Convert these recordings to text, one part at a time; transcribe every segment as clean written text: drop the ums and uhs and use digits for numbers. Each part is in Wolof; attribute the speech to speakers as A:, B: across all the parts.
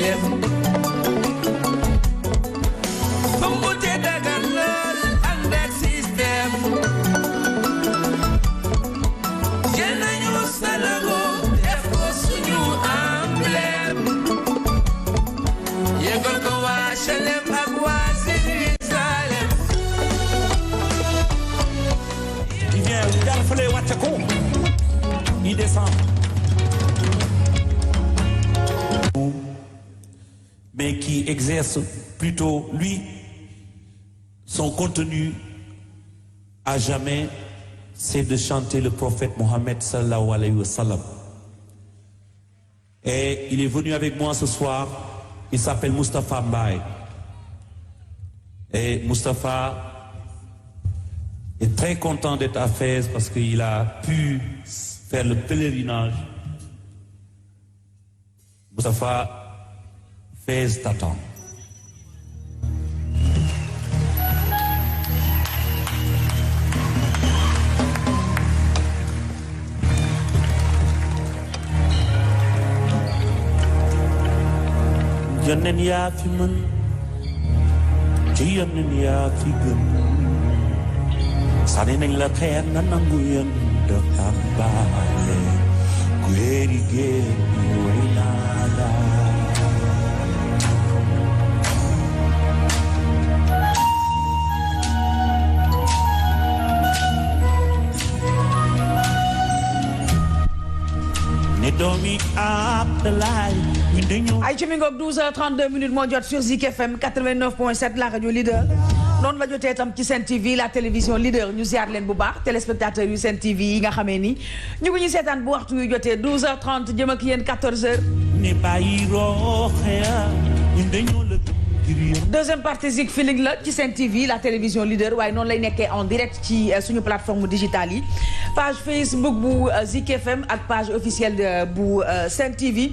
A: système Bambute dagan lol ànd ak système jël nañu sa logo def ko suñu emblème yëgal ko waa HLM ak waa Jérusalem
B: il vient daal fële wàcce ko il descend mais qui exerce plutôt, lui, son contenu à jamais, c'est de chanter le prophète Mohammed sallallahu alayhi wa sallam. Et il est venu avec moi ce soir, il s'appelle Moustapha Mbaye. Et Moustapha est très content d'être à Fès parce qu'il a pu faire le pèlerinage. Moustapha, Fès t'attend. Yónneen yaa fi mën ci yónneen yaa fi gën sànni nañ la xeer nga nangu yoon dafa baale kuréeli géej gi way naa la
C: ay ci mi ngoog 12h32 moo jot sur Zik FM 89.7 la rajo leader noonu la jotee tam ci Sen TV la télévision leader ñu ziar leen bu baax téléspectateurs yu Sen TV yi nga xamee ni ñu ngi ñu seetaan bu waxtu yu jotee 12h30 jëm ak yéen 14h. deuxième partie Zik Feeling la ci Sen TV la télévision leader waaye noonu lay nekkee en direct ci suñu plateforme digitale yi page Facebook bu Zik FM ak page officielle bu Sen TV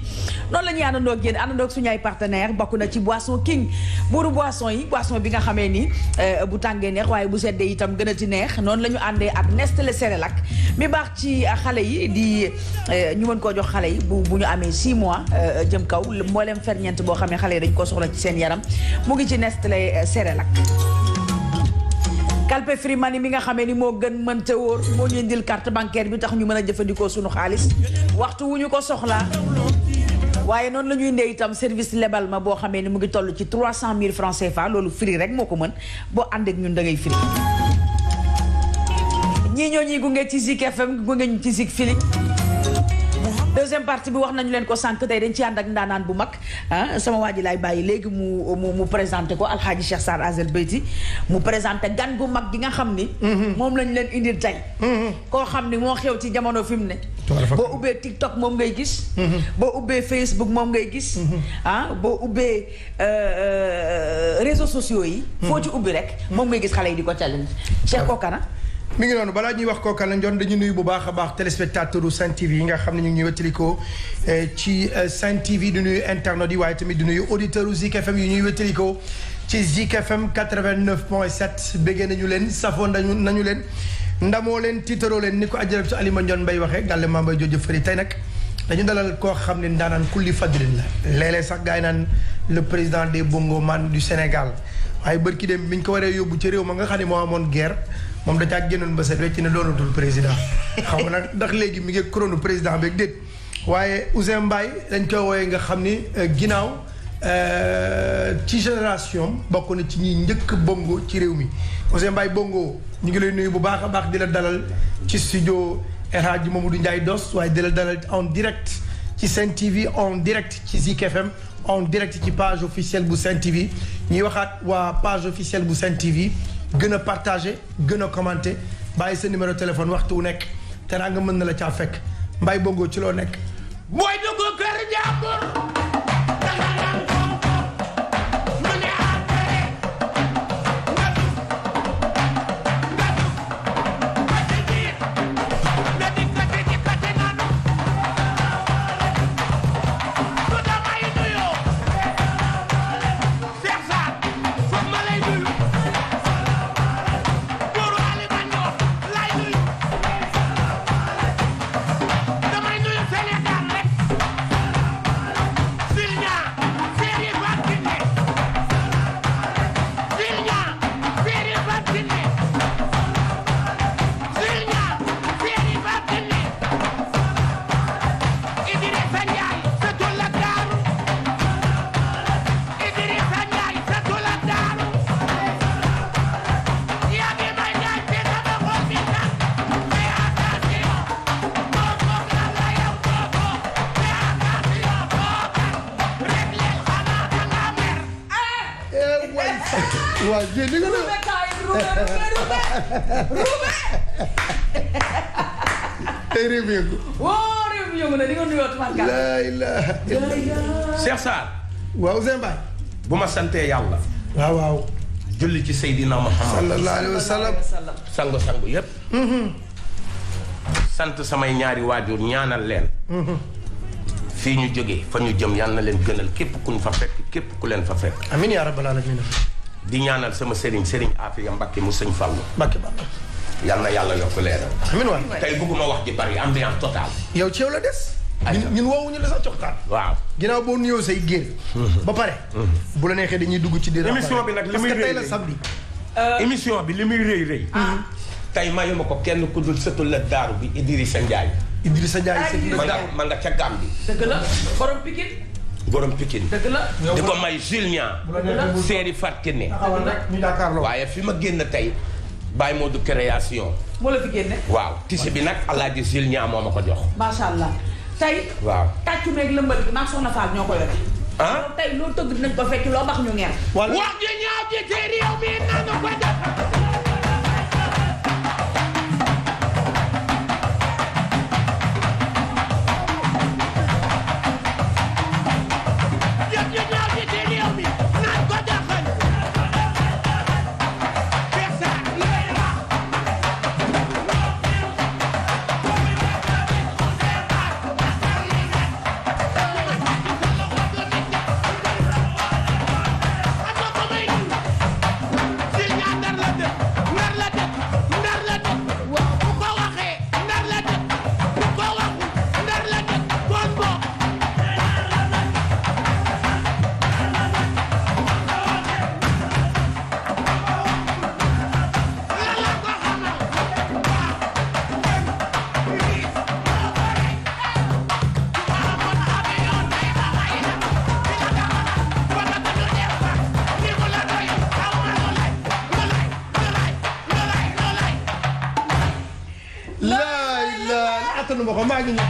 C: noonu la ñuy àndandoo ak yéen àndandoo ak suñu ay partenaires bokk na ci boisson king buuru boisson yi boisson bi nga xamee ni bu tàngee neex waaye bu seddee itam gën a ti neex noonu la ñu àndee ak Nestlé Cérélac mi baax ci xale yi di ñu mën koo jox xale yi bu ñu amee 6 mois jëm kaw mboolem ferñeent boo xam ne xale yi dañ ko soxla ci seen yaram mu ngi ci Nestlé Cérélac Calpe Free Money mi nga xamee ni moo gën mënta wóor moo ñu indil carte bancaire bi tax ñu mën a jëfandikoo sunu xaalis waxtu wu ñu ko soxlaa waaye noonu la ñuy indee itam service lebal ma boo xamee ni mu ngi toll ci 300 000 francs CFA loolu free rek moo ko mën boo ànd ak ñun da ngay free ñii ñoo ñuy gunge ci Zik FM gunge ñu ci Zik Feeling deuxième partie bi wax nañu leen ko sànq tey dañ ci ànd ak ndaanaan bu mag sama waa ji laay bàyyi léegi mu présenté ko Alxaaji Cheikh Sarr Azel Beyti mu présenté gan gu mag gi nga xam ni moom lañ leen indil tey koo xam ni moo xew ci jamono fi mu ne boo ubbee TikTok moom ngay gis boo ubbee Facebook moom ngay gis boo ubbee réseaux sociaux yi foo ci ubbi rek moom ngay gis xale yi di ko challenge Cheikh Kokana
D: mi ngi noonu balaa ñuy wax kooka lañ doon dañu nuyu bu baax a baax téléspectateur u Sen TV yi nga xam ne ñu ngi ñuy wétalikoo ci Sen TV di nuyu internautes yi waaye tamit di nuyu auditeurs u Zik FM yi ñuy wétalikoo ci Zik FM 89.7 béggee nañu leen safoo nañu leen ndamoo leen tiitaroo leen ni ko ajaratu Alima Ndione Mbaye waxee gàlle maa mbay jooju fëri tey nag dañu dalal koo xam ne ndaanaan kulli fadlin la léeg-léeg sax gars yi naan le président des bongo man du Sénégal waaye bërki dem biñ ko waree yóbbu ci réew ma nga xam ne moo amoon guerre moom da caa génnoon ba set wecc ne doonatul président xam nga nag ndax léegi mi ngi couronne président beeg déet waaye Ouzin Mbaye dañ koy wooyee nga xam ni ginnaaw ci génération bokk na ci ñi njëkk bongo ci réew mi Ouzin Mbaye bongo ñu ngi lay nuyu bu baax a baax di la dalal ci studio El Hadji Mamadou Ndiaye Dos waaye di la dalal en direct ci Sen TV en direct ci Zik FM en direct ci page officielle bu Sen TV ñuy waxaat waa page officielle bu Sen TV gën a partagé gën a commenté bàyyi sa numéro téléphone waxtu wu nekk te nga mën na la caa fekk Mbaye bongo ci loo nekk.
A: mooy dugg kër jàmbur
D: waaw jéem di nga doon. tey réew mi yëngu.
C: wóo réew mi yëngu na di nga nuyoo tubaarkàlla.
D: laa ilaaha illallaah.
A: Cheikh Sarr.
D: waaw Ousseyn Mbaye.
A: bu ma santee yàlla.
D: waaw waaw.
A: julli ci Seydina Muhammad.
D: sallallahu alayhi wa sallam.
A: sangu yépp. sant samay ñaari waajur ñaanal leen. fii ñu jógee fa ñu jëm yal na leen gënal képp ku ñu fa fekk képp ku leen fa fekk.
D: amiin yaa rabbal aalamiin.
A: di ñaanal sama sëriñ Afiya Mbakke mu sëñ Fallu.
D: Mbakke Balla.
A: yal na yàlla yokk leeral.
D: amiin waay.
A: tey bëgguma wax ji bari ambiance totale.
D: yow ci yow la des. ñun woowuñu la sax coxtaan.
A: waaw.
D: ginnaaw boo nuyoo say géer. ba pare. bu la neexee dañuy dugg ci biir.
A: émission bi nag li muy
D: parce que tey la samedi.
A: émission bi li muy rëy. tey mayuma ko kenn ku dul sëtul la daaru bi Idrissa Ndiaye.
D: Idrissa Ndiaye sëtul la daaru.
A: ma nga ca Gàmbi.
C: dëgg la borom Pikine.
A: borom Pikine.
C: dëgg la.
A: di ko may Julien. seeri Fatkine.
D: ñu jàkkaarloo.
A: waaye fi ma génn tey Baye Modou création.
C: moo la fi génne.
A: waaw tisi bi nag Alaaji Julien moo ma ko jox.
C: macha allah tey.
A: waaw
C: tàccu meeg lëmbal bi maa soxna Fall ñoo ko yore.
A: ah
C: tey loo tëgg dinañ ko fekk loo bax ñu ngeen.
A: wax ji ñaaw ji te réew mi nanu ko def.
D: attanu ma ko maa ngi ñëw.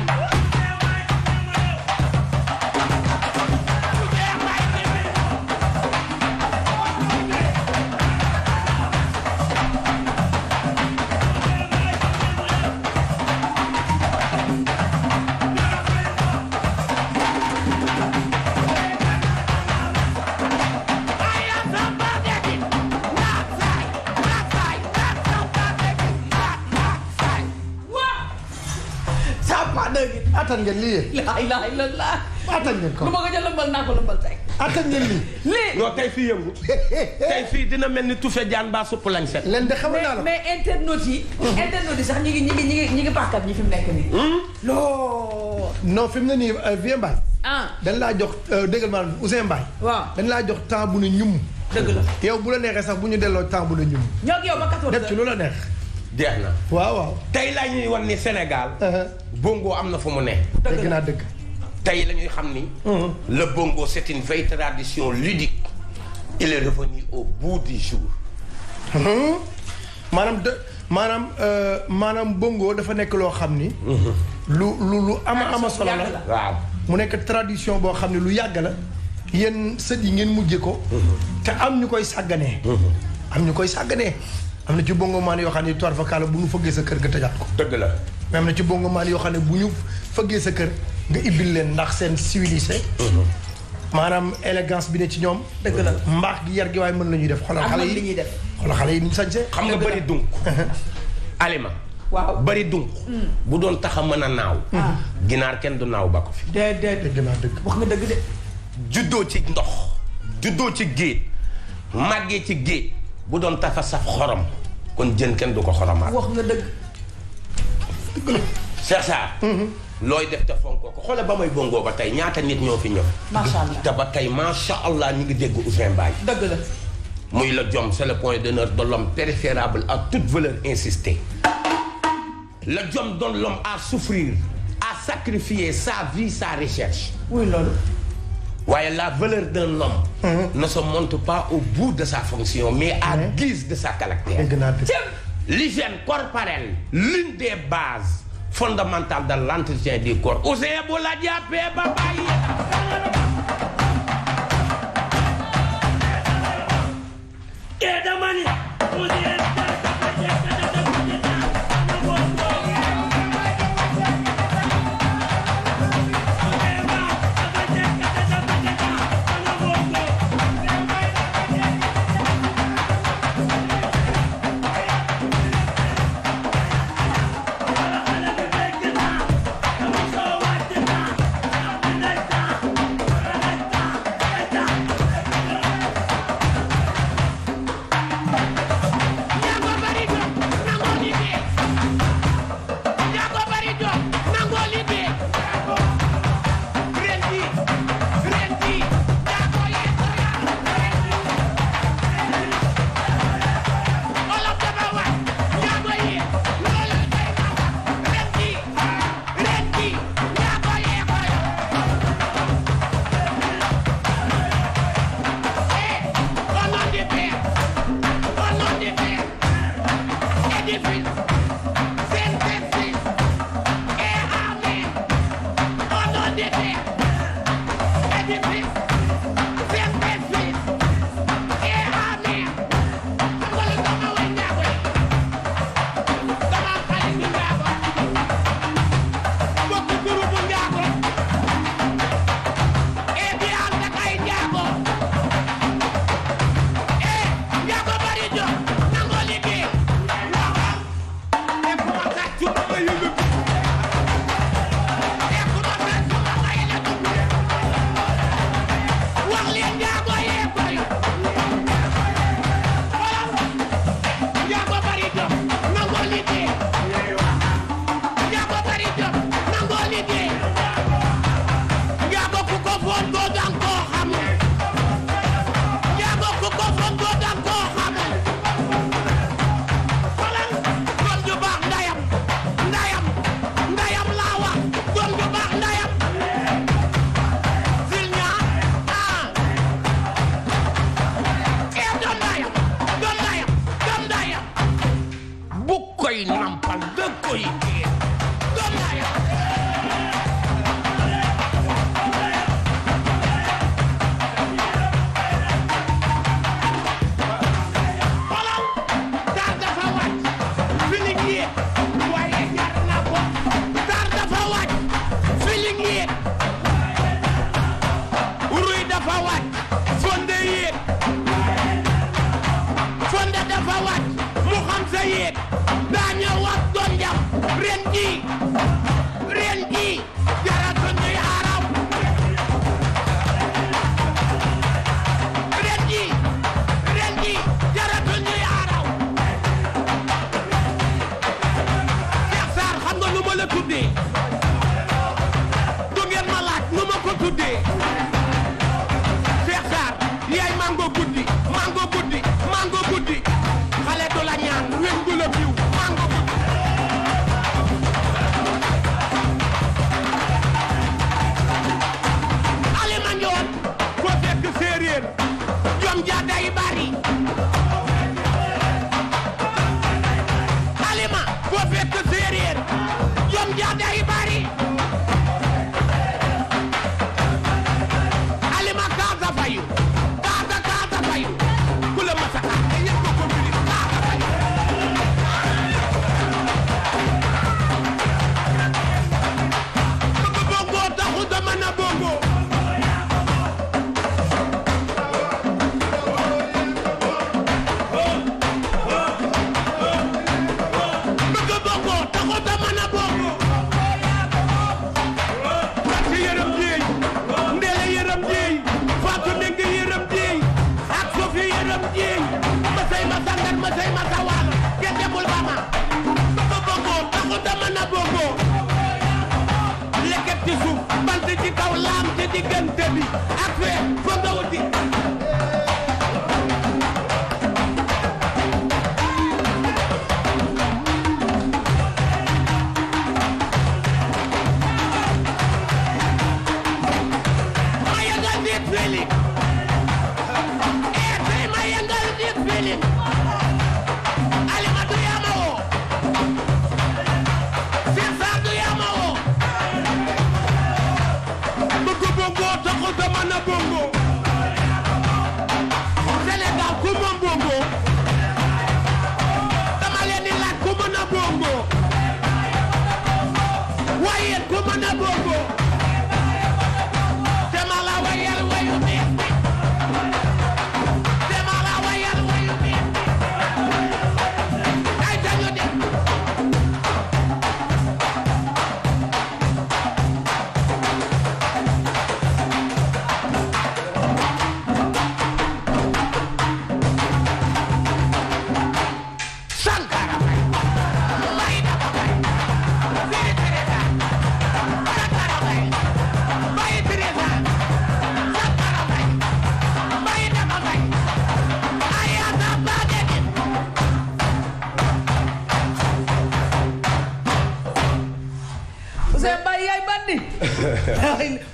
D: attan ngeen lii yéen.
C: la ilaha illallah.
D: attan ngeen ko.
C: lu ma ko jël lëmbal naa ko lëmbal tey.
D: attan ngeen lii.
C: lii.
A: non tey fii yëngu. tey fii dina mel ni tufe jaan baa supp lañ set.
D: leen de xamal naa la
C: mais internautes yi. internautes yi sax ñi ngi pàkkat ñi fi mu nekk nii. loo.
D: non fi mu ne nii Vieux Mbaye.
C: ah
D: dañ laa jox déggal maanaam Ousseyn Mbaye.
C: waaw
D: dañ laa jox temps bu ne ñum.
C: dëgg la.
D: yow bu la neexee sax bu ñu delloo temps bu ne ñum.
C: ñoo ngi yow ba 14 heures.
D: def ci lu la neex.
A: jeex na.
D: waaw waaw.
A: tey la ñuy wan ni Sénégal. bongo am na fu mu ne.
D: dëgg naa dëgg.
A: tey la ñuy xam ni. le bongo c'est une vieille tradition ludique. il est revenu au bout du jour.
D: maanaam bongo dafa nekk loo xam ni. lu ama solo la.
A: waaw
D: mu nekk tradition boo xam ne lu yàgg la. yéen sët yi ngeen mujje ko. te am ñu koy sàgganee. am ñu koy sàgganee. am na ci bongo maan yoo xam ne toir fakala bu ñu fëggee sa kër nga tëjaat ko.
A: dëgg la.
D: mais am na ci bongo maan yoo xam ne bu ñu fëggee sa kër nga ibbil leen ndax seen civilisé. maanaam élégance bi ne ci ñoom.
C: dëgg la
D: mbaax gi yar gi waaye mën la ñuy def. xoolal xale yi
C: ñuy def.
D: xoolal xale yi ni ñu sañse.
A: xam nga bëri dunk. alima.
C: waaw
A: bëri dunk. bu doon tax a mën a naaw. ginaar kenn du naaw ba ko fi.
C: déedéet
D: dëgg naa dëgg.
C: wax nga dëgg de.
A: juddoo ci ndox. juddoo ci géej. màggee ci géej. bu doon tafa saf xorom. kon jën kenn du ko xoromaat.
C: wax nga dëgg.
A: Cheikh Sarr. looy def te fonkoo ko xoolal ba may bongo ba tey ñaata nit ñoo fi ñëw.
C: macha allah
A: te ba tey macha allah ñu ngi dégg Ousseyn Mbaye.
C: dëgg la.
A: muy la jom c'est le point d'honneur de l'homme préférable à toute valeur insistée. Le jom donne l'homme à souffrir, à sacrifier sa vie, sa recherche.
C: oui loolu.
A: waaye la valeur d'un homme. ne se montre pas au bout de sa fonction mais à guise de sa caractère.
D: dëgg naa dëgg.
A: L'hygiène corporelle, l'une des bases fondamentales de l'entretien du corps. Ousseyn bu la jàppee ba bàyyi.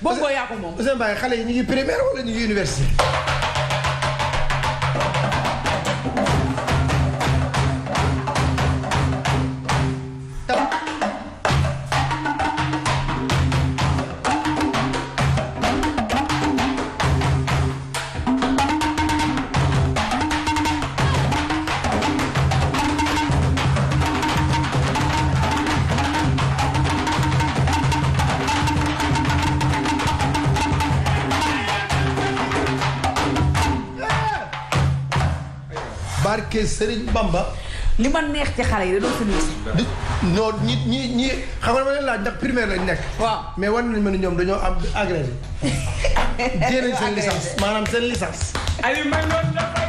C: bongo yaa ko moom.
D: Ousseyn Mbaye xale yi ñu ngi primaire wala ñu ngi université. barke Serigne Bamba.
C: li ma neex ci xale yi da doon fi
D: non ñi xam nga ma leen laaj ndax primaire lañ nekk.
C: waaw
D: mais war nañ ma ne ñoom dañoo am agrégé. téye nañ seen licence maanaam seen licence.
A: Aliou man loolu dafa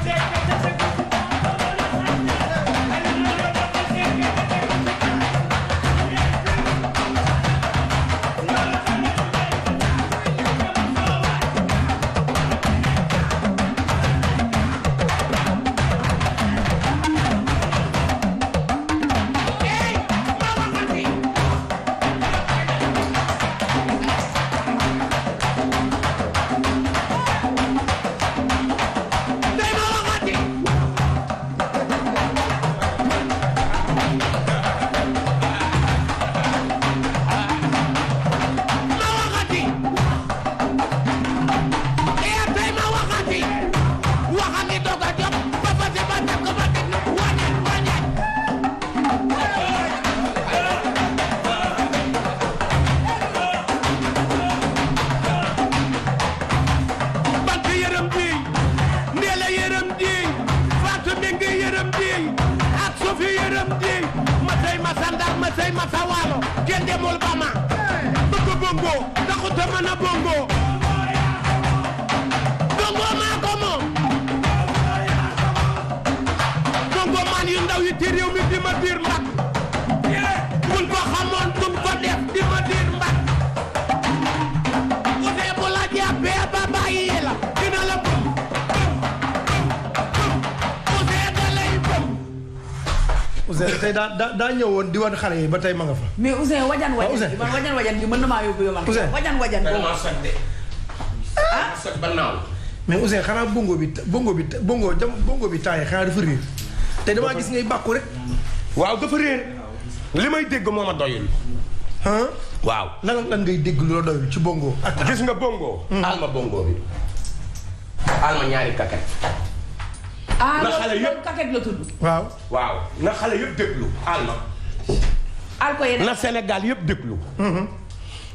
D: tey daa ñëwoon di wan xale yi ba tey ma nga fa.
C: mais Ouzin wajan bi mën na maa yóbbu yow.
D: Ouzin
C: wajan boobu.
A: ah sot ba naaw.
D: mais Ouzin xanaa bongo bi temps yi xanaa dafa réer. te damaa gis ngay bàkku rek.
A: waaw dafa réer. li may dégg moo ma doyul. waaw.
D: lan ngay dégg lu la doyul ci bongo. ak
A: gis nga bongo. alma bongo bi. alma ñaari kakat. na xale yëpp
C: kaket la tudd.
D: waaw.
A: waaw na xale yëpp déglu alma. na Sénégal yëpp déglu.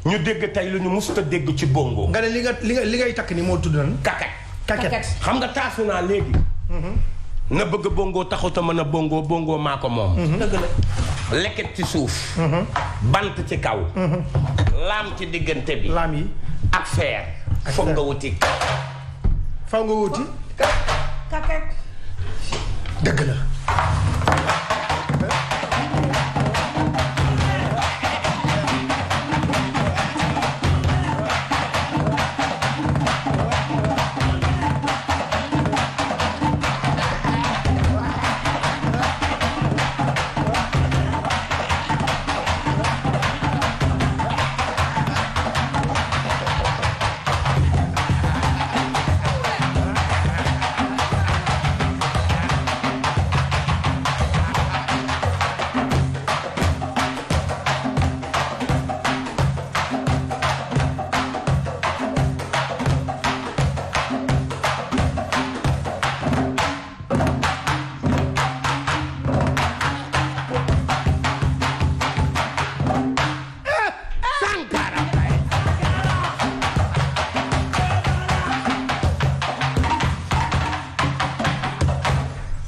A: ñu dégg tey lu ñu mosut a dégg ci bongo.
D: nga ne li ngay takk ni moo tudd nan.
C: kaket.
A: xam nga taasu naa léegi. na bëgg bongo taxut a mën a bongo maa ko moom.
C: dëgg la.
A: leket ci suuf. bant ci kaw. laam ci diggante bi.
D: laam yi.
A: ak feer. foog nga wuti.
D: faw nga wuti.
C: kaket.
D: dëgg la.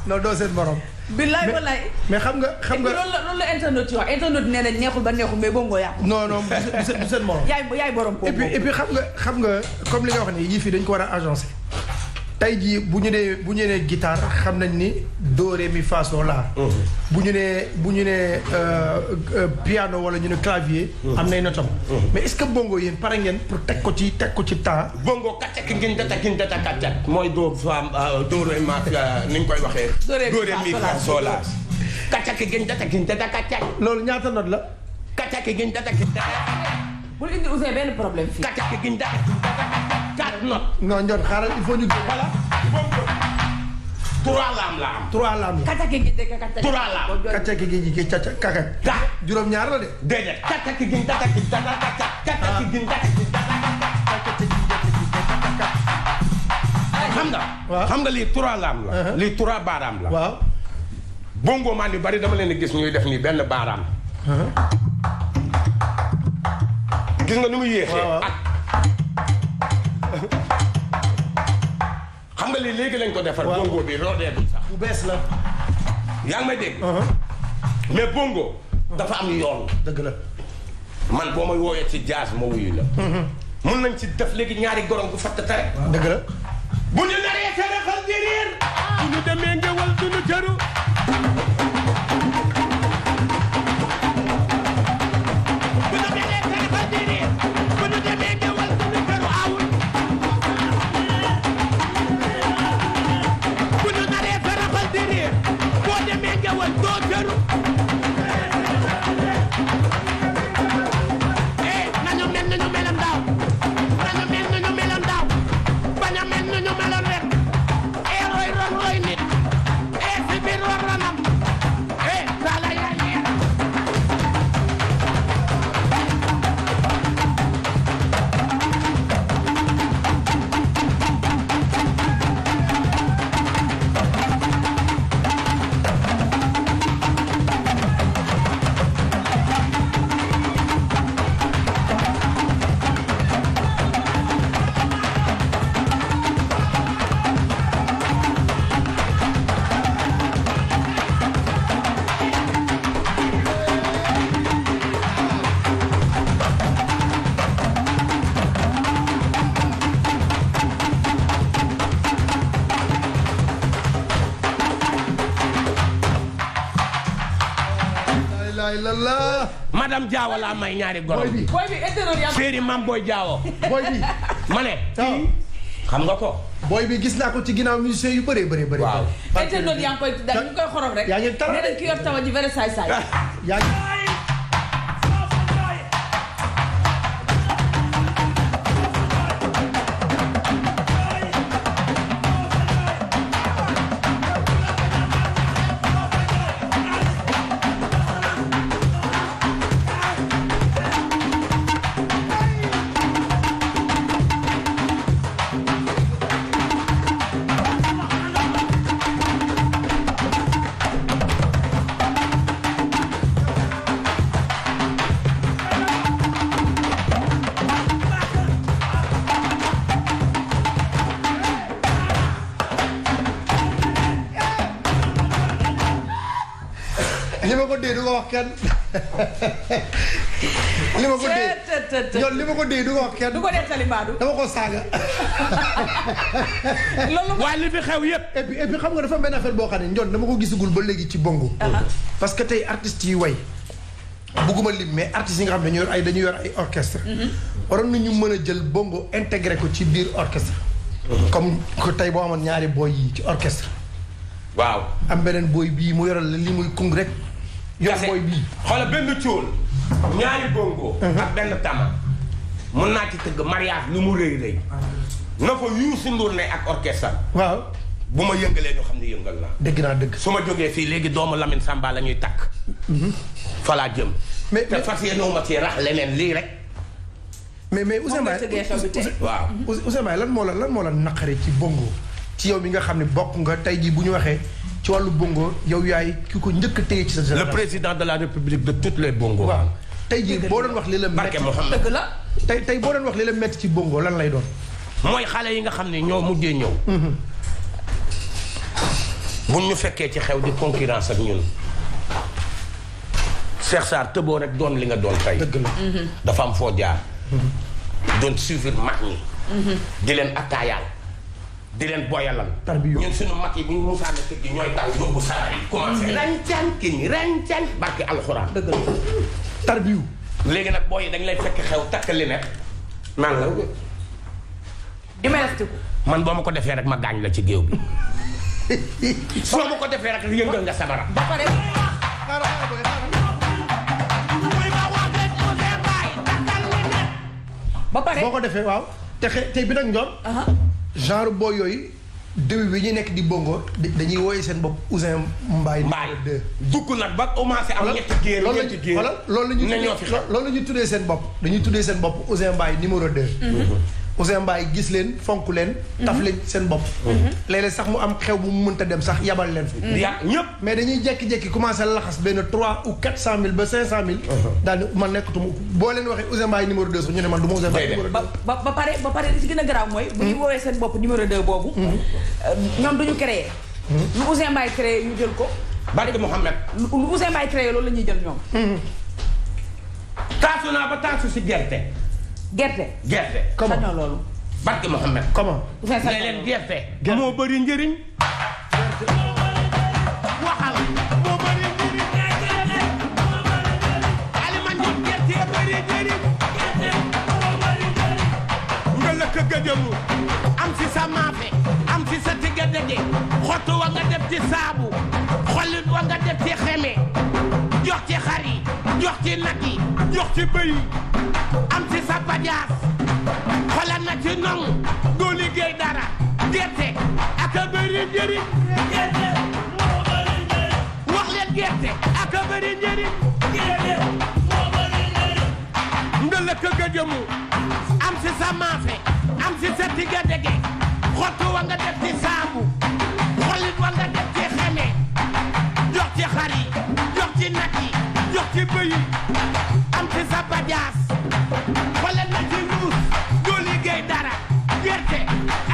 D: non doo seen morom.
C: billaay wallaay.
D: mais xam nga.
C: loolu la internet yi wax internet nee nañ neexul ba neexul mais bongo yàqu.
D: non du seen morom.
C: yaay borom ko.
D: et puis xam nga comme li nga wax nii yii fii dañ ko war a agencé. tey jii bu ñu nee guitare xam nañ ni do ré mi fa sol la. bu ñu nee piano wala ñu ne clavier. am nay notam. mais est-ce que bongo yéen pare ngeen pour teg ko ci temps.
A: bongo kàcce ki ngeen data kàcce. mooy do fam do ré ma ni ñu koy waxee. do ré mi fa sol la. kàcce ki ngeen data kàcce.
D: loolu ñaata note la.
A: kàcce ki ngeen data.
C: bul indi Ouzin benn problème fii.
A: kàcce ki ngeen data. 4 notes.
D: non Ndiol xaaral il faut ñu.
A: voilà. 3 laam la am.
D: 3 laam la.
C: kàcce gi dëkk kàcce.
A: 3 laam.
D: kàcce gi kakat. juróom-ñaar la de.
A: déedéet kàcce ki ngeen data ki data kàcce ki ngeen data ki data. xam nga lii 3 laam la. lii 3 baaraam la.
D: waaw.
A: bongo maan yu bari dama leen di gis ñuy def nii benn baaraam. gis nga ni mu yéexee. ak xam nga nga lii léegi lañ ko defar. bongo bi roodeetul sax.
D: bu bees la.
A: yaa ngi may dégg. mais bongo. dafa am yoon.
D: dëgg la.
A: man boo may wooyee ci jazz ma wuyu la. mun nañ ci def léegi ñaari gorom bu fatt tare.
D: dëgg la.
A: bu ñu naree saraxal di riir. bu ñu demee ngewal du ñu tëru. bu ñu demee saraxal di riir. bu ñu demee ngewal du ñu tëru awul. bu ñu naree saraxal di riir. boo demee ngewal doo tëru. nañu mel nañu melam daaw. nañu mel nañu melam daaw. bañ a mel nañu melam ren. roy ron roy nit. si biir war ranam. sala yaa ñeex. madame Diawo laa may ñaari gorom.
C: booy bi internet yaa
A: séeri mam booy Diawo.
D: booy bi.
A: ma ne. xam nga ko.
D: booy bi gis naa ko ci ginnaaw musiciens yu bëree bëri.
A: waaw
C: internet yaa ngi koy daal ñu ngi koy xorom rek.
D: yaa ngi tar
C: nee nañ ki yor tawa ji vrai saay saay.
D: yaa ngi. li ma ko dee du ko wax kenn. li ma ko dee yoon li ma ko dee du ko wax kenn.
C: du ko dee Talimbadu.
D: dama ko saaga.
C: loolu
A: waaye li fi xew yëpp.
D: et puis xam nga dafa benn affaire boo xam ne njoon dama ko gisagul ba léegi ci bongo. parce que tey artistes yi way bugguma lim mais artistes yi nga xam ne dañu yor ay orchestre. waroon nañu mën a jël bongo intégré ko ci biir orchestre. comme que tey boo amoon ñaari boy yi ci orchestre.
A: waaw
D: am beneen boy bii mu yoral la li muy kung rek. yor boy bii
A: xoolal benn cóol ñaari bongo. ak benn tama. mun naa ci tëgg mariage lu mu rëy rëy. na fa Youssou Ndour ne ak orchestre.
D: waaw.
A: bu ma yëngalee ñu xam ne yëngal naa.
D: dëgg naa dëgg.
A: su ma jógee fii léegi doomu Lamine Samba la ñuy takk. fa laa jëm.
D: mais
A: te fas yéene ma ci rax leneen lii rek.
D: mais Ousmane
A: waaw
D: Ousmane lan moo la naqare ci bongo ci yow mi nga xam ne bokk nga tey jii bu ñu waxee ci wàllu bongo yow yaay ki ko njëkk a téye ci sa génération.
A: le président de la république de toutes les bongo.
D: waaw tey jii boo doon wax li la métti
C: dëgg la.
D: tey boo doon wax li la métti ci bongo lan lay doon.
A: mooy xale yi nga xam ne ñoo mujjee ñëw. buñ ñu fekkee ci xew di concurrence ak ñun. Cheikh Sarr tëboo rek doon li nga doon tey.
D: dëgg la.
A: dafa am foo jaar. doon suivre mag ñi. di leen attaayaal. di leen boyalal.
D: tarbiyo
A: ñun suñu mag yi bu ñu musaane tëgg gi ñooy taw yóbbu salar yi. commencé ràñcaan ki ñi ràñcaan barki alxuraan.
C: dëgg la.
D: tarbiyo.
A: léegi nag booy yi dañ lay fekk xew takk li nekk. naan la.
C: di ma deftiku.
A: man boo ma ko defee rek ma gaañ la ci géew bi. soo ma ko defee rek yëngal nga sabara.
C: ba pare. ba pare
D: boo ko defee waaw tey bi nag ñoom. genre boo yooyu début bi ñu nekk di bongo dañuy wooye seen bopp Ouzin Mbaye.
A: dugg nag ba commencé am ñetti géer ñetti géer
D: loolu la ñuy tuddee seen bopp dañuy tuddee seen bopp Ouzin Mbaye numéro 2. Ouzin Mbaye gis leen fonk leen. taf leen seen bopp. léeg-léeg sax mu am xew bu mu mënta dem sax yabal leen fi.
A: ñëpp.
D: mais dañuy jékki-jékki commencé laxas benn 3 ou 400 000 ba 500 000. daal di man nekkatuma boo leen waxee Ouzin Mbaye numéro 2 sax ñu ne man du ma Ouzin Mbaye numéro 2.
C: ba pare li ci gën a garaaw mooy. bu ñu woowee seen bopp numéro 2 boobu. ñoom duñu créé. lu Ouzin Mbaye créé ñu jël ko.
A: barke Mouhamed.
C: lu Ouzin Mbaye créé loolu la ñuy jël ñoom.
A: taasu naa ba taasu si gerte.
C: gerte.
D: comment
C: sañoo loolu.
A: barke Mouhamed.
D: comment.
C: Ouzin sañoo
A: ne leen
C: loolu.
A: gerte. moo bëri njëriñ. waxal moo bëri njëriñ. Alima Ndiol gerte bëri njëriñ. nga lëkk gëjëmu. am si sa maafe. am si sa tigga dege. xottu wa nga def ci saabu. xollit wa nga def ci xeme. jox ci xar yi. jox ci nag yi. jox ci bëy yi. am si sa pajaas. xoolal na ci noŋ. doo liggéey dara. gerte ak a bëri njëriñ. wax leen gerte ak a bëri njëriñ. nga lëkk gëjëmu. am si sa maafe. am si sa tigga dege. xottu wa nga def ci saabu. xollit wa nga def ci xeme. jox ci xar yi. jox ci nag yi. jox ci bëy yi. am si sa pajaas. xoolal na ci luus. doo liggéey dara. gerte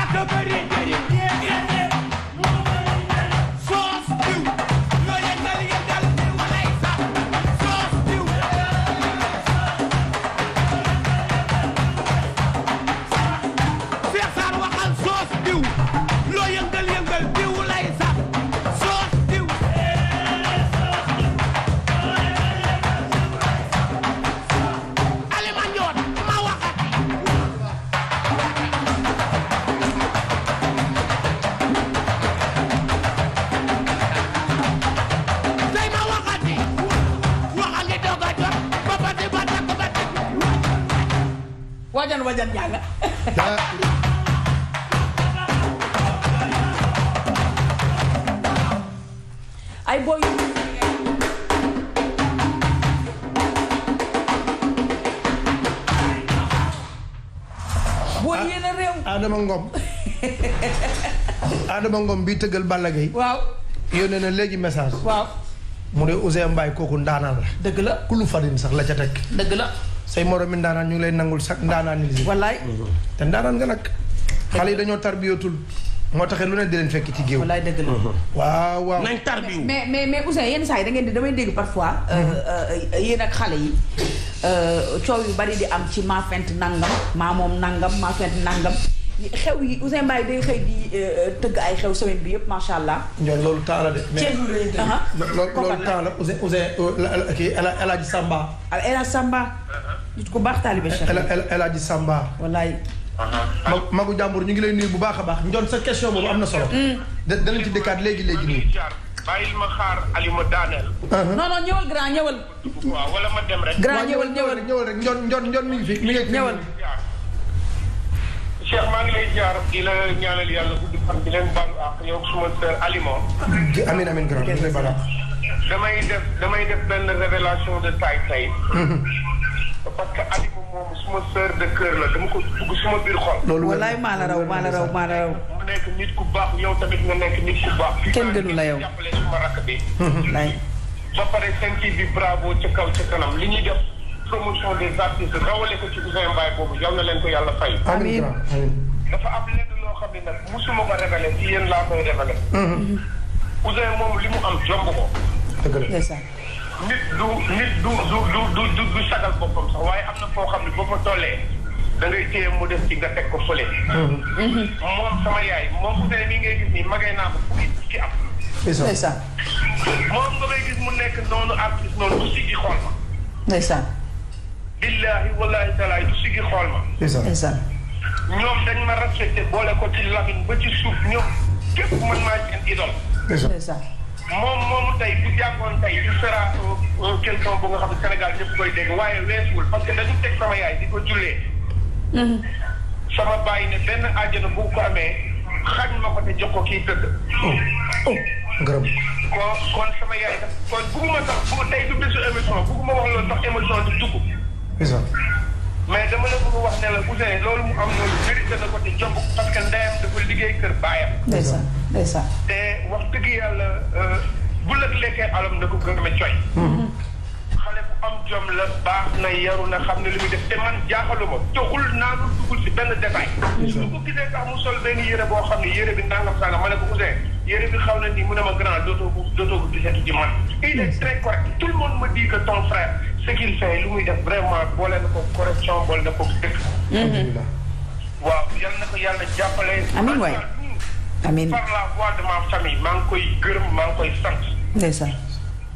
A: ak a bëri njëriñ. soos diw. loo yëngal walay sax. soos diw. Cheikh Sarr waxal soos diw. loo yëngal diw lay sax. soos diw. Alima Ndiol ma waxati. tey ma waxati. waxa ngi doog a jot. ba bati ba takk ba takk.
C: wajan jàng. ay boy yu booy yéen a réew.
D: Adama Ngom bii tëggal Balla Gaye
C: waaw.
D: yónnee na léegi message.
C: waaw.
D: mu ne Ouzin Mbaye kooku ndaanaan la.
C: dëgg la.
D: kulu farin sax la ca teg.
C: dëgg la.
D: say moromi ndaanaan ñu ngi lay nangul sax ndaanaan li
C: wallaay.
D: te ndaanaan nga nag. xale yi dañoo tarbiyootul. moo taxee lu ne di leen fekk ci géew.
C: wallaay dëgg la.
D: waaw.
A: nañ tarbiyu.
C: mais Ouzin yenn saa yi da ngeen di damay dégg parfois. yéen ak xale yi. coow yu bari di am ci maa fent nangam maa moom nangam maa fent nangam xew yi Ouzin Mbaye day xëy di tëgg ay xew semaine bi yëpp macha allah.
D: ñoom loolu temps la de. mais loolu temps la Ouzin kii El Hadj Samba.
C: El Hadj Samba. nit ku baax taalibe Cheikh.
D: El Hadj Samba.
C: wallaay.
D: magu jàmbur ñu ngi lay nuyu bu baax a baax Ndiol sa question boobu am na solo. danañ ci dëkkaat léegi nii.
E: bàyyil ma xaar Alima daaneel.
C: non ñëwal grand ñëwal.
E: waaw wala ma dem rek.
C: grand ñëwal
D: rek Ndiol mi ngi fi mi ngi
C: ñëwal.
E: Cheikh maa ngi lay jaar di la ñaanal yàlla guddi fan di leen baalu ak yow suma sœur Alima.
D: amiin grand ñu lay baalu ak.
E: damay def benn révélation de taille. parce que Alima moom suma sœur de cœur la dama ko dugg suma biir xol.
D: loolu
C: wallaay maa la raw.
E: mu nekk nit ku baax yow tamit nga nekk nit ku baax.
C: kenn gënu la yow.
E: jàppale suma rakk bi.
C: wallaay.
E: ba pare Sen TV bravo ca kaw ca kanam li ñuy def promotion des artistes rawale ko ci Ouzin Mbaye boobu yal na leen ko yàlla fay.
D: amiin
E: dafa am lenn loo xam ne nag musuma ko révélé ci yéen laa koy révélé. Ouzin moom li mu am jomb ko.
D: dëgg la.
E: nit du sagal boppam sax waaye am na foo xam ne boo fa tollee da ngay téye mu def ci nga teg ko fële. moom sama yaay moom Ouzin mi ngay gis nii magee naa ko fukki am.
C: ndeysaan.
E: moom nga may gis mu nekk noonu artiste noonu du siggi xool ma.
C: ndeysaan.
E: billaahi wallaahi talaay du siggi xool ma.
C: ndeysaan.
E: ñoom dañ ma respecté boole ko ci lamine ba ci suuf ñoom képp mën maa seen idole.
C: ndeysaan.
E: moomu tey bu jàngoon tey il sera quelqu'un bu nga xam ne Sénégal ñëpp koy dégg waaye weesuwul parce que dañu teg sama yaay di ko jullee. sama bàyyi ne benn àjjana bu ko amee xañ ma ko te jox ko kii tëdd.
D: ngërëm.
E: kon sama yaay daf kon bugguma sax bu tey du bésu émission bugguma wax loolu sax émission di dugg. mais dama la bëgg wax ne la Ouzin loolu mu am noonu mérité na ko te jomb parce que ndeyam dafa liggéey kër baayam.
C: ndeysaan ndeysaan.
E: te wax dëgg yàlla bu la lekkee alam da ko gërëme coy. xale bu am jom la baax na yaru na xam ne li muy def te man jaaxaluma toxul naanul dugul si benn détail. su ko gisee sax mu sol benn yére boo xam ne yére bi nangam sangam ma ne ko Ouzin yére bi xaw na nii mu ne ma grand dootoo ko gisatu ci man. il est très correct tout le monde me dit que ton frère ce qu'il fait lu muy def vraiment boole na ko correction boole na ko dëkk. waaw yal na ko yàlla jàppale.
C: amiin waay amiin
E: par la voix de ma famille maa ngi koy gërëm maa ngi koy sant.
C: ndeysaan.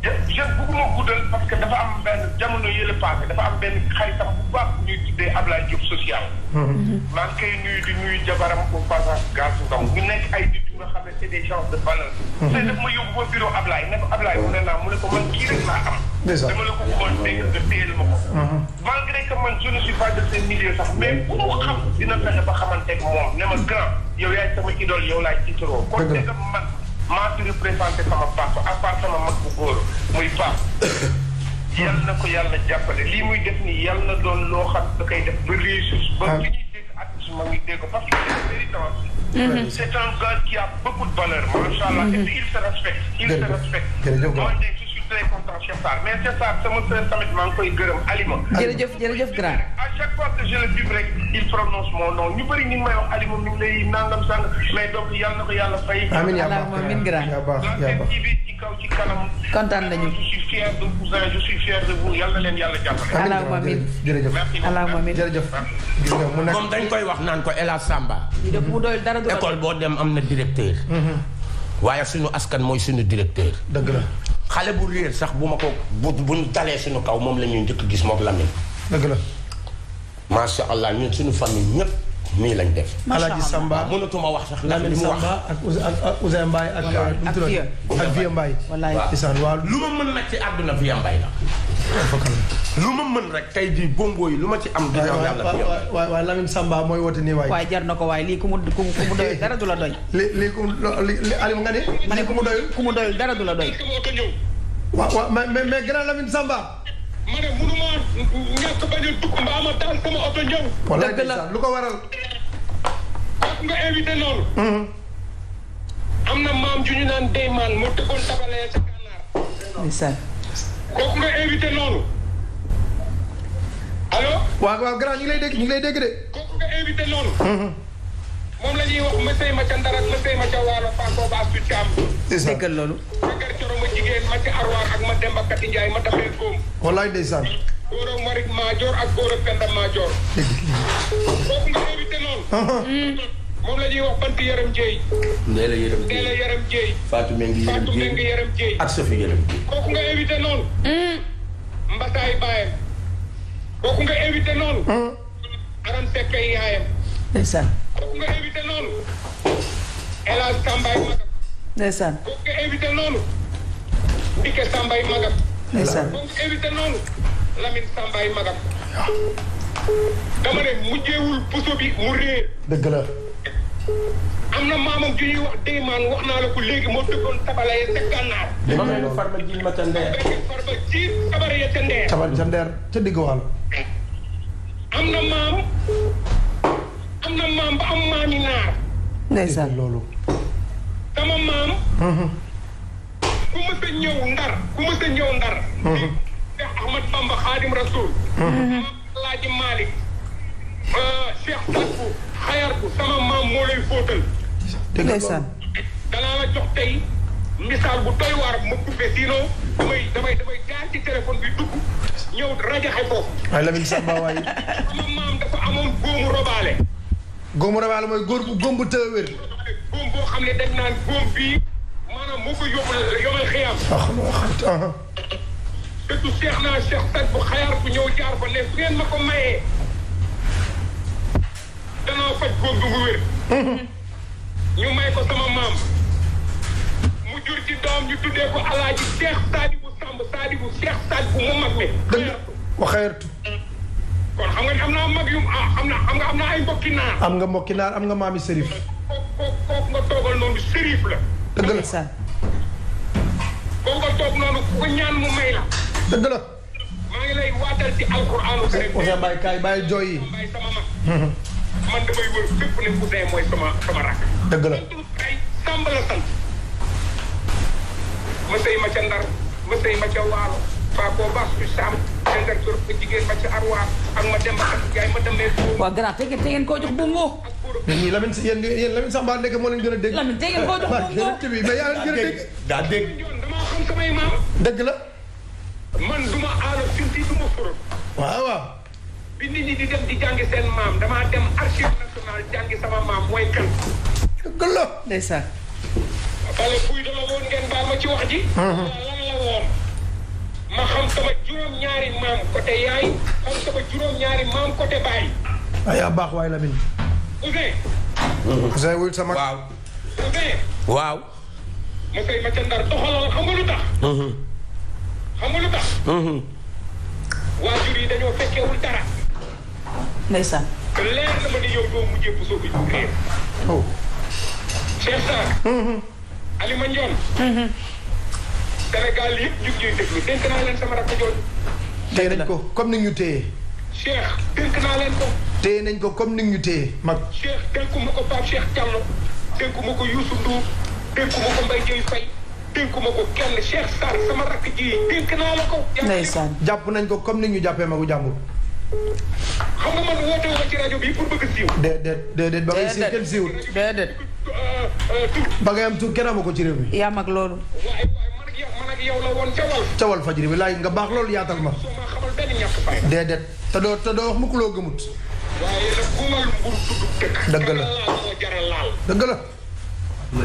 E: je bëgguma guddal parce que dafa am benn jamono yële passé dafa am benn xaritam bu baax bu ñuy tuddee Ablaye Diop social. maa ngi koy nuyu di nuyu jabaram au passage Gassou Ngom ñu nekk ay nit yu nga xam ne c'est des gens de valeur. te daf ma yóbbu ba bureau Ablaye ne ko Ablaye mu ne naa mu ne ko man kii rek laa am. dama la ko bëggoon dégg nga téyel ma ko. malgré que man je ne suis pas de ce milieu sax mais bu mu xam dina fexe ba xamanteeg moom ne ma grand yow yaay sama idole yow laay tiitaroo. kon dégg man. maa ngi représenté sama papa à part sama mag bu góor muy papa yal na ko yàlla jàppale lii muy def nii yal na doon loo xam da koy def ba réussir ba fi ñuy dégg artiste ma ngi dégg parce que c'est méritant. C'est un gars qui a beaucoup de valeur macha allah et puis il se respecte. il se respecte. moi de je suis très content Cheikh Sarr mais Cheikh Sarr sama frère tamit maa ngi koy gërëm Alima.
C: jërëjëf grand.
E: à chaque fois que je le vibre rek il prononce mon nom ñu bëri ñu ngi may wax Alima mi ngi lay nangam sang mais donc yàlla na ko yàlla fay.
D: amiin yaa baax
C: amiin grand.
D: yaa baax yaa baax.
E: ci kaw ci kanam.
C: kontaan nañu.
E: je suis fier de vous je suis fier de vous yàlla leen yàlla jàppale.
C: allahumma amiin
D: jërëjëf
C: allahumma amiin
D: jërëjëf. mu nekk
F: moom dañ koy wax naan ko El Hadj Samba.
C: lii de mu doyul dara du la
F: école boo dem am na directeur. waaye suñu askan mooy suñu directeur.
D: dëgg la.
F: xale bu réer sax bu ma ko bu dalee suñu kaw moom la ñuy njëkk gis moom Lamine.
D: dëgg la.
F: macha allah ñun suñu famille ñëpp nii lañ def.
D: Alaaji Samba
F: mënatuma wax sax ndax li
D: Lamine
F: mu wax.
D: Samba ak Ouzin Mbaye ak. ak Vieux Mbaye.
C: wallaay
D: waaw
F: lu ma mën nag ci àdduna Vieux Mbaye la. lu ma mën rek tey jii bongo yi lu ma ci am. dina am yàlla Vieux Mbaye.
D: waaw Lamine Samba mooy woote nii waay.
C: waaye jar na ko waaye lii ku mu doyul dara du la doy.
D: lii Aliou nga ne.
C: ma ne
D: ku mu doyul.
C: ku mu doyul dara du la doy.
D: waaw mais grand Lamine Samba.
E: ma ne mënuma ñàkk bañ a dugg mbaa ma taal sama oto ñëw.
D: wallaay
C: dëgg la
D: lu ko waral.
E: kooku nga invité noonu. am na maam ju ñu naan Deyman moo tëggoon tabalee sa gànnaar.
C: ndeysaan.
E: kooku nga invité noonu. allo.
D: waaw grand ñu ngi lay dégg de.
E: kooku nga invité noonu. moom la ñuy wax monsieur ma ca Ndar ak monsieur ma ca Waalo Fatou Ba Astou Thiam.
C: déggal loolu.
E: Bakar Coro ma jigéen ma ca Arwaar ak ma Demba Kati Ndiaye ma dafay góom.
D: wallaay ndeysaan.
E: góor ak Marik Maajoor ak góor ak Penda Maajoor. kooku nga invité noonu. moom la ñuy wax Bant Yaram Jéey.
F: Ndéla Yaram
E: Ndéla
F: Jéey.
E: Yaram Jéey.
F: Fatou Mengi Yaram
E: Fatou Mengi
F: Jéey.
E: Yaram Jéey.
F: ak Sophie Yaram Jéey.
E: kooku nga invité noonu. Mbasaay baayam. kooku nga invité noonu. Aram Seck ay yaayam.
C: ndeysaan.
E: kooku nga invité noonu. El Hadj Sambay Magam.
C: ndeysaan.
E: kooku nga invité noonu. Ndike Sambay Magam.
C: ndeysaan.
E: kooku nga invité noonu. Lamine Sambay Magam. dama ne mujjeewul puso bi mu réer.
D: dëgg la.
E: am na maamam ju ñuy wax Deyman wax naa la ko léegi moo tëggoon tabala ya ca gànnaar.
F: ma mel ni Farba ji ma ca Ndeer.
E: benn farba ci tabar ya ca Ndeer.
D: cabar ca Ndeer ca digg wàll.
E: am na maam ba am maami naar.
C: ndeysaan.
D: loolu.
E: sama maam. ku mës a ñëw ndar. Cheikh Ahmad Bamba Khadim Rasoul. Alaaji Malick. Cheikh Sadbu Xayarbu sama maam moo lay fóotal.
C: ndeysaan.
E: danaa la jox tey misaal bu doy waar ma coupé sinon damay jaar ci téléphone bi dugg ñëw rajaxe foofu.
D: waaye Lamine Samba waaye.
E: sama maam dafa amoon góomu robaale.
D: góomu rabaale mooy góom bu tëë wér.
E: góom boo xam ne dañ naan góom bii maanaam moo ko yóbbu yomal xiyam. surtout Cheikh naa Cheikh Sadbu Xayarbu ñëw jaar fa ne su ngeen ma ko mayee. danaa faj góom bi mu wér. ñu may ko sama maam mu jur ci doom ñu tuddee ko alaaji Cheikh Sadibou Samb Sadibou Cheikh Sadibou mu mag mi.
D: dëgg waxeertu.
E: kon xam nga am naa mag yu am na ay mbokki naar.
D: am nga mbokki naar am nga maami Serif.
E: kooku nga toogal noonu Serif la.
D: dëgg la
C: ndeysaan.
E: kooku nga toog noonu ku ñaan mu may la.
D: dëgg la.
E: maa ngi lay lay waatal ci alquranu karim.
D: Ousseyn Baye kaay bàyyi jooy yi.
E: Mbaye sama mag. man damay wër fépp ne Ousseyn mooy sama rakk.
D: dëgg la.
E: ay Samb la sant. ma sëy ma ca Ndar ma sëy ma ca Waalo. Faako Bass bi Samb. Ndar Sor ko jigéen ma ca Arwaar ak ma dem ak jaay ma demee.
C: waaw grand te ngeen koo jox bongo.
D: mais ñii Lamine yéen Lamine Samba nekk moo leen gën a dégg.
C: Lamine te ngeen koo jox bongo.
D: mais yaa leen gën a dégg.
F: daa dégg.
E: damaa xam samay maam.
D: dëgg la.
E: man duma aalo finti duma foro.
D: waaw waaw.
E: bi nit ñi di dem di jàngi seen maam damaa dem archive nationale jàngi sama maam mooy kan.
D: dëgg la.
C: ndeysaan.
E: Bale buy dama woon ngeen baal ma ci wax ji. lan la woon. ma xam sama juróom-ñaari maam côté yaay xam sama juróom-ñaari maam côté baay.
D: yaa baax waay Lamine.
E: Ousseyn.
D: Ousseyn wul sama.
F: waaw.
E: Ousseyn.
F: waaw.
E: ma sëy ma ca Ndar doxalal xam nga lu tax. xam nga lu tax. waajur yi dañoo fekkewul dara.
C: ndeysaan.
E: te leer na ma ni yow doo mujjee bu soobee ñu réew.
D: oh.
E: Cheikh Sarr. Alima Ndione. Sénégal yëpp ñu ngi ñuy déglu dénk naa leen sama rakk jooju.
D: téye nañ ko comme ni ñu téye.
E: Cheikh dénk naa leen ko.
D: téye nañ ko comme ni ñu téye mag.
E: Cheikh dénkuma ko Pape Cheikh Diallo dénkuma ko Youssou Ndour dénkuma ko Mbaye Dieye Faye dénkuma ko kenn Cheikh Sarr sama rakk ji dénk naa la ko.
C: ndeysaan.
D: jàpp nañ ko comme ni ñu jàppee magu jàmbur.
E: xam nga man woote wu ci rajo bi pour bëgg siiw.
D: déedéet ba ngay siiw kenn siiwul.
C: déedéet.
D: ba ngay am tur kenn amu ko ci réew mi.
C: yaa mag loolu.
E: waaye man ak yow la woon ca Walf.
D: ca Walf Fadjri bi laay nga baax loolu yaatal ma.
E: soo ma xamal benn ñàkk fay.
D: déedéet te doo wax mukk loo gëmut.
E: waaye nag ku mal mbur tudd dëkk.
D: dëgg la
E: laal moo jaral laal.
D: dëgg la.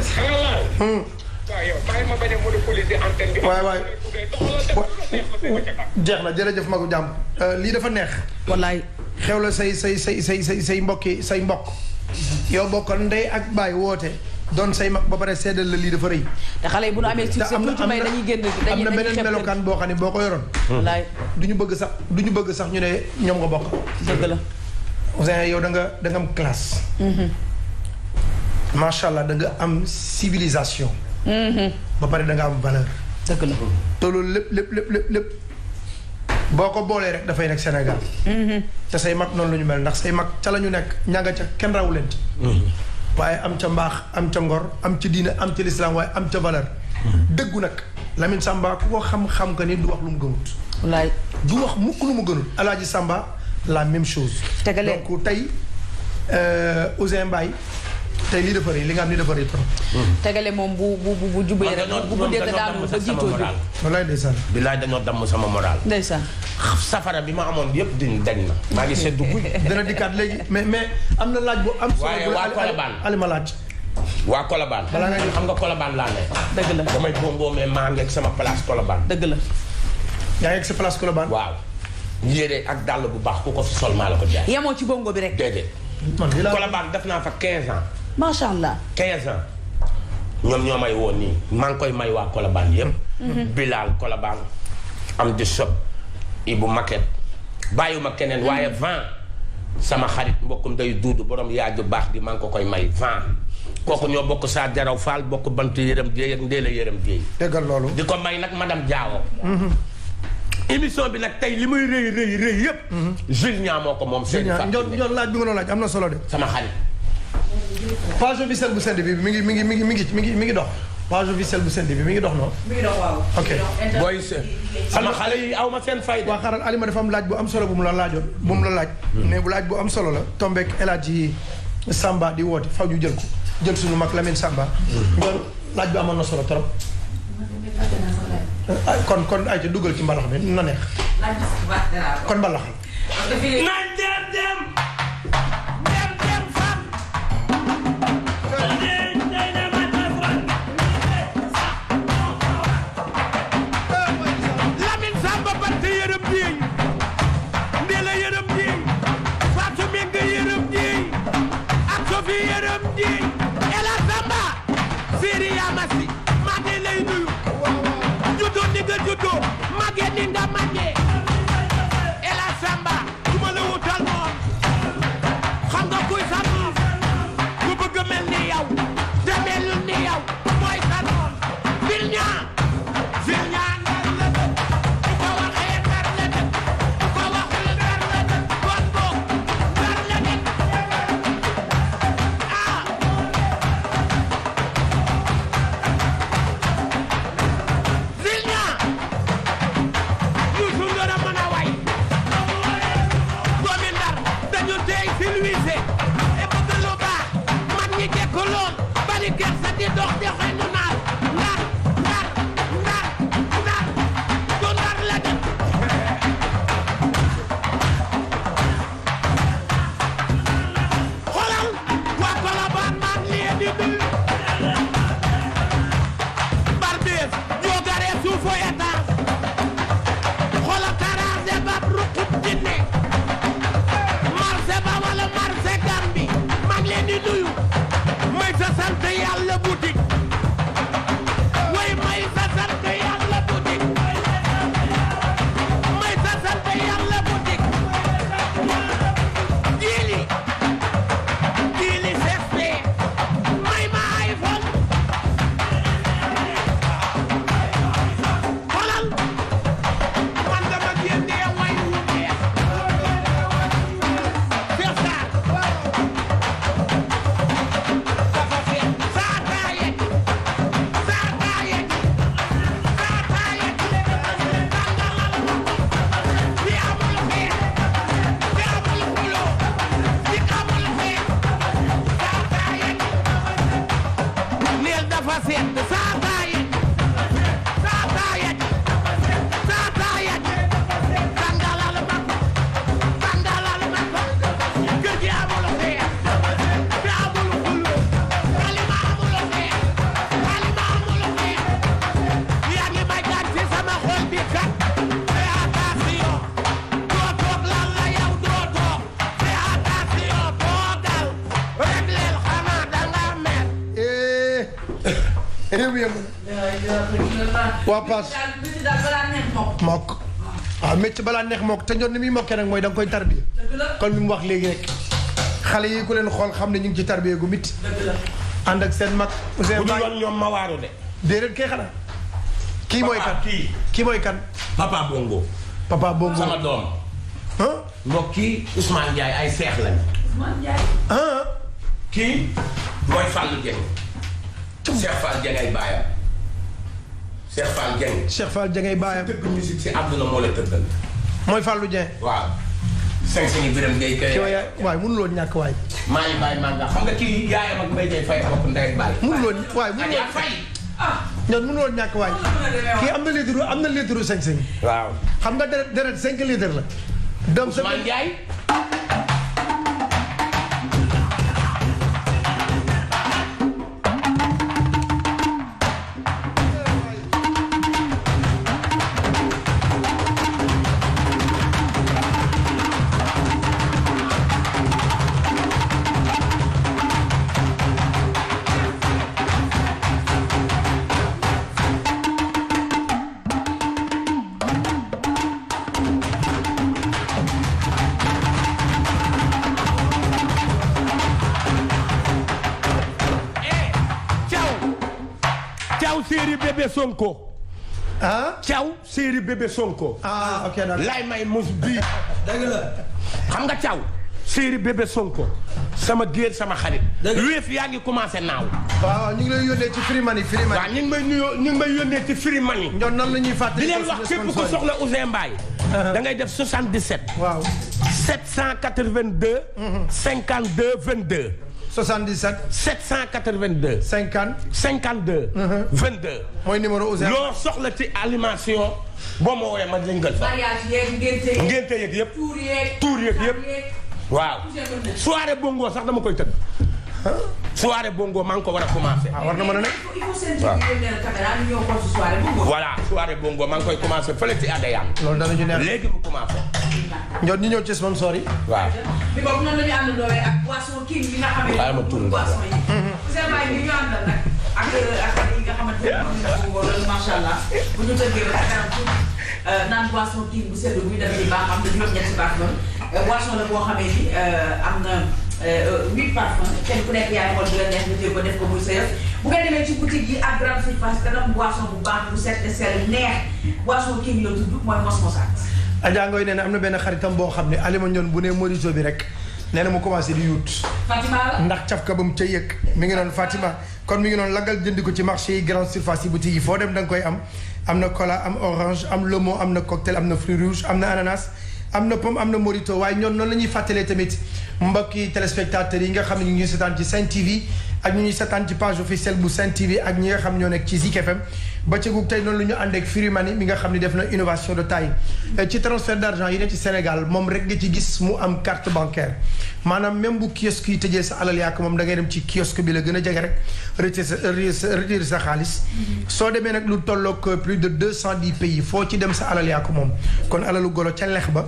E: xanaa laal. waaw yow bàyyi ma bañ a monopoliser antenne bi.
D: waay jeex na jërëjëf magu jàmm lii dafa neex.
C: wallaay.
D: xew la say mbokki say mbokk. yow bokkal ndey ak baay woote. doon say mag ba pare seddal la lii dafa rëy.
C: te xale yi bu nu amee succès tuuti may dañuy génn
D: am na beneen melokaan boo xam ne boo ko yoroon.
C: wallaay.
D: du ñu bëgg sax ñu ne ñoom nga bokk.
C: dëgg la.
D: Ousseyn yow da nga am classe. macha allah da nga am civilisation. ba pare da nga am valeur.
C: dëgg la.
D: te loolu lépp boo ko boolee rek dafay nekk Sénégal. te say mag noonu la ñu mel ndax say mag ca la ñu nekk ñàgga ca kenn rawu leen ci. waaye am ca mbaax am ca ngor am ca diine am ca lislaam waaye am ca valeur. dëggu nag Lamine Samba ku ko xam que ni du wax lu mu gënut.
C: wallaay.
D: du wax mukk lu mu gënul Alaaji Samba la même chose.
C: Tegale.
D: donc tey Ousseyn Mbaye tey lii dafa rëy li nga xam ni dafa rëy trop.
C: tegale moom bu jubee rek bu dégg daanu ba jiitoo jóg.
D: wallaay ndeysaan.
F: bilaay dañoo damm sama moral.
C: ndeysaan.
F: safara bi ma amoon yëpp dañ na. maa ngi seddu guy.
D: dana dikkaat léegi mais am na laaj bu am solo.
F: waaye waa Colobane
D: Alima laaj.
F: waa Colobane.
D: balaa nga
F: xam nga Colobane laa ne.
C: dëgg la.
F: damay bongo mais maa ngi ak sama place Colobane.
C: dëgg la.
D: yaa ngi egg sa place Colobane.
F: waaw. yére ak dàll bu baax ku ko fi sol maa la ko jaay.
C: yemoo ci bongo bi rek.
F: déedéet.
D: man lii laa
F: Colobane def naa fa 15 ans.
C: macha allah.
F: 15 ans. ñoom ñoo may woon nii maa ngi koy may waa Colobane yëpp. Bilal Colobane. am di sob Ibu Maquette. bàyyiwuma keneen waaye 20. sama xarit mbokkum day duudu borom yaaju baax di maa ngi ko koy may 20. kooku ñoo bokk saa jaraw faal bokk bant yërëm jéey ak ndéela yërëm jéey.
D: déggal loolu.
F: di ko may nag madame Diawo. émission bi nag tey li muy rëy yëpp. Julien moo ko moom. seen fa
D: ñoon laaj bi nga doon laaj am na solo de.
F: sama xarit.
D: page officielle bu send bi mi ngi dox. page officielle bu send bi mi ngi dox noonu.
C: mi ngi dox waaw.
D: ok
F: booy sama xale yi aw ma seen fayda.
D: waa xaaral Alima dafa am laaj bu am solo bu mu la laajoon bu mu la laaj. mais bu laaj bu am solo la. tombeek El Hadji Samba di woote faw ñu jël ko jël suñu mag Lamine Samba. ñoon laaj bi amoon na solo trop. kon ay ca dugal ci mbalax mi na neex. kon mbalax
A: nañ dem fam Lamine Samba bant yërëm jéey Ndéla yërëm jéey Fatou Mbengue yërëm jéey ak Sophie yërëm jéey Ela Samba Siri Yamasi maa ngi lay nuyu juddoo ni nga juddoo màggee ni nga màggee Ela Samba du ma la wutal bari kersa di dox di xëy nu naar ndar du ndar la dem xoolal waa Colobane maa ngi leen di nuyu Barbees ñoo garee suufu état xoolal Karaase ba ruqut jinne marché ba wala marché Gambi maa ngi leen di nuyu may sa sant yàlla boutique way may sa sant yàlla boutique may sa sant yàlla boutique jiili CSP may ma iPhone xoolal man dama génnee way wu neex Festar dafa feeñ saa taaye tàngalal bi amul xeex bi amul xuloo bi amul xeex saa taaye neel dafa sedd saa taaye tàngalal ma kër gi amul xeex bi amul xuloo xalima amul xeex yaa ngi may gàtt ci sama xol bi kat fais attention doo toog lan la yow doo toog fais attention toogal rek leel xanaa danga mer
D: réew mi yëngu waa paas mokk waaw métti balaa neex mokk te ñoom ni muy mokkee nag mooy da nga koy tarbiya kon li mu wax léegi rek xale yi ku leen xool xam ne ñu ngi ci tarbiya gu mit ànd ak seen mag Ousseyn
F: bu dul
D: Baye
F: woon ñoom ma waaru de.
D: déedéet kay xanaa kii mooy kan kii mooy kan
F: Papa Bongo.
D: Papa Bongo
F: sama doom.
D: ah
F: mbokk kii Ousmane Ndiaye ay seex lañ.
D: ah
F: kii mooy Fallou Dieng. Cheikh Fall Dieng ay baayam. Cheikh Fall Dieng.
D: Cheikh Fall Dieng baayam
F: tëgg musique si àdduna moo la tëggal.
D: mooy Fallou Dieng
F: waaw. sëñ Birame Gueye kay.
D: ki waay mënuloo ñàkk waay
F: maa ngi bàyyi maa nga xam nga kii yaayam ak Mbaye Dieye Faye bokk ndey ak baay.
D: mënuloo waay mënuloo
F: Adja Faye.
D: ñoom mënuloo ñàkk waay kii am na litre 5
F: waaw.
D: xam nga deret 5 litres la donc
F: Ousmane Ndiaye.
A: Thiaw séeri bébé Sonko
D: ah
A: Thiaw séeri bébé Sonko
D: ah ok d'accord
F: lay may mus bii.
D: dëgg la
A: xam nga Thiaw séeri bébé Sonko sama géer sama xarit wéef yaa ngi commencé naaw
D: waaw ñu ngi lay yónnee ci Free Money
A: waaw ñu ngi may yónnee ci Free Money
D: ñoom nan la ñuy fàttali
A: di leen wax képp ku soxla Ousseyn Mbaye da ngay def 77
D: waaw
A: 782 52 22
D: 77
A: 782
D: 50
A: 52 22
D: mooy numéro Ousseyn
A: loo soxla ci alimentation boo ma woowee ma lëngal fa
C: mariage yeeg
A: ngénte yeeg yëpp
C: tuur yeeg
A: yëpp waaw soirée bongo sax dama koy tëgg soirée bongo maa ngi ko war a commencé
D: war na mën a nekk
C: il faut seen caméra ñu ñëw xool si soirée bongo
A: voilà soirée bongo maa ngi koy commencé fële ci ADEAN
D: loolu danañu neex
A: léegi mu commencé
D: ñoom ñu ñëw ci sponsor yi
A: waaw
C: bi boobu noonu la ñu àndandoowee ak boisson king bi nga xamee
A: Bàyyi ma tuuru
C: boisson yi Ousseyn Mbaye bi ñu àndal nag ak yi nga xamante ne moom la ko loolu macha allah bu ñu tëggee ba kanam tuuti naan boisson king bu sedd buy def ci baax am na juróom-ñetti baax noonu boisson la boo xamee ni am na 8 parfums kenn ku nekk yaay xool bu la neex nga jël ko def ko muy sa yëf bu ngeen demee ci boutique yi ak grande surface dana am boisson bu baax bu set sell neex boisson king la tudd mooy mos-mosaat.
D: Adja Ngoy nee na am na benn xaritam boo xam ne Alima Ndione bu ne Moriso bi rek nee na mu commencé di yuut
C: Fatima la
D: ndax cafka ba mu ca yëg mi ngi noonu Fatima kon mi ngi noonu lagal jëndi ko ci marché yi grande surface yi boutique yi foo dem da nga koy am na cola am orange am lemon am na cocktail am na fruit rouge am na ananas am na pomme am na morito waaye ñoom noonu la ñuy fàttalee tamit mbokki téléspectateurs yi nga xam ne ñu ngi seetaan ci Sen TV ak ñu ñuy seetaan ci page officielle bu Sen TV ak ñi nga xam ñoo nekk ci Zik FM ba ci tey noonu la ñu ànd ak Free Money mi nga xam ne def na innovation de taille ci transfert d'argent yi ne ci Sénégal moom rek nga ci gis mu am carte bancaire maanaam même bu kiosque yi tëjee sa alal yàq moom da ngay dem ci kiosque bi la gën a jege rek retirer sa xaalis soo demee nag lu tolloog plus de 210 pays foo ci dem sa alal yàq moom kon alalu golo ca lex ba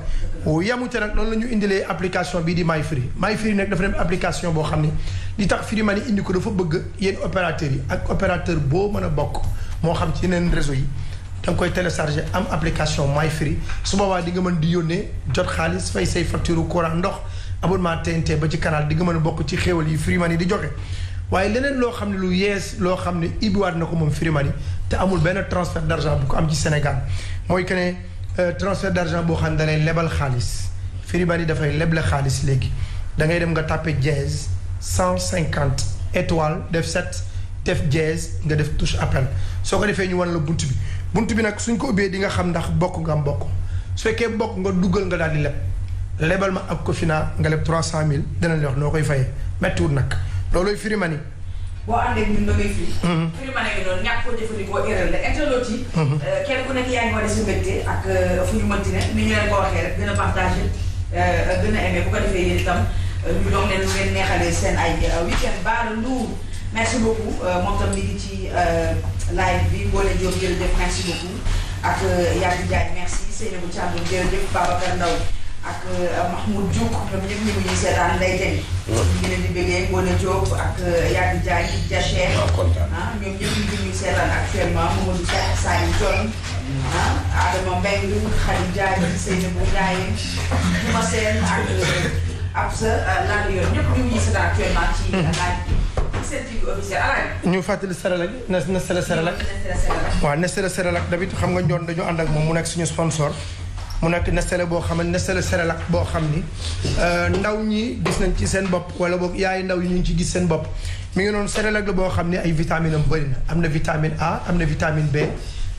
D: yamute nag noonu la ñu indilee application bii di MyFree MyFree nag dafa dem application boo xam ne li tax Free Money indi ko dafa bëgg yéen opérateurs yi ak opérateur boo mën a bokk moo xam ci yeneen réseau yi da nga koy télécharger am application MyFree su boobaa di nga mën di yónnee jot xaalis fay say facture courant ndox abonnement TNT ba ci canal di nga mën a bokk ci xéewal yi Free Money di joxe waaye leneen loo xam ne lu yees loo xam ne ibbiwaat na ko moom Free Money te amul benn transfert d'argent bu ko am ci Sénégal mooy que ne transfert d'argent boo xam ne da lay lebal xaalis Free Money dafay leble xaalis léegi da ngay dem nga tàppe dièse 150 étoile def 7 def dièse nga def touche appel soo ko defee ñu wan la bunt bi nag suñ ko ubbee di nga xam ndax bokk nga am bokk su fekkee bokk nga duggal nga daal di lebal ma ak Cofina nga leb 300000 dinañ la wax noo koy fayee méttiwul nag loolooy Free Money.
C: boo àndee ñun da ngay firi. Free Money gi noonu ñàkk koo jëfandikoo erreur la internautes yi. kenn ku nekk yaa ngi wane sa mbégte ak fu ñu mënti ne ni ñu leen ko waxee rek gën a partagé gën a aimé bu ko defee yéen itam ñu doon leen lu ngeen neexalee seen ay week-end Bara Ndour merci beaucoup moom tam mi ngi ci live bi Boole Diop jërëjëf merci beaucoup ak Yacine Diagne merci Seynabou Thiandoum jërëjëf Babacar Ndaw ak Mahmoud Diouk ñoom ñëpp ñu ngi ñuy seetaan lay teg ñu ngi leen di bëggee Boole Diop ak Yacine Diagne Jacher ñoom ñëpp ñu ngi ñuy seetaan actuellement Mamadou Seck Sani John Adama Mbengue Khadim Diagne Seynabou Ndiaye Juma Sène ak Absa Lal yoon ñëpp ñu ngi ñuy seetaan actuellement ci live ñu fàttali Serelak Nestlé Serelak waaw Nestlé Serelak tamit xam nga ñoon dañu ànd ak moom mu nekk suñu sponsor mu nekk Nestlé boo xam ne Nestlé Serelak boo xam ni ndaw ñi gis nañ ci seen bopp wala boog yaay ndaw yi ñu ngi ci gis seen bopp mi ngi noonu Serelak la boo xam ne ay vitamine am bëri na am na vitamine A am na vitamine B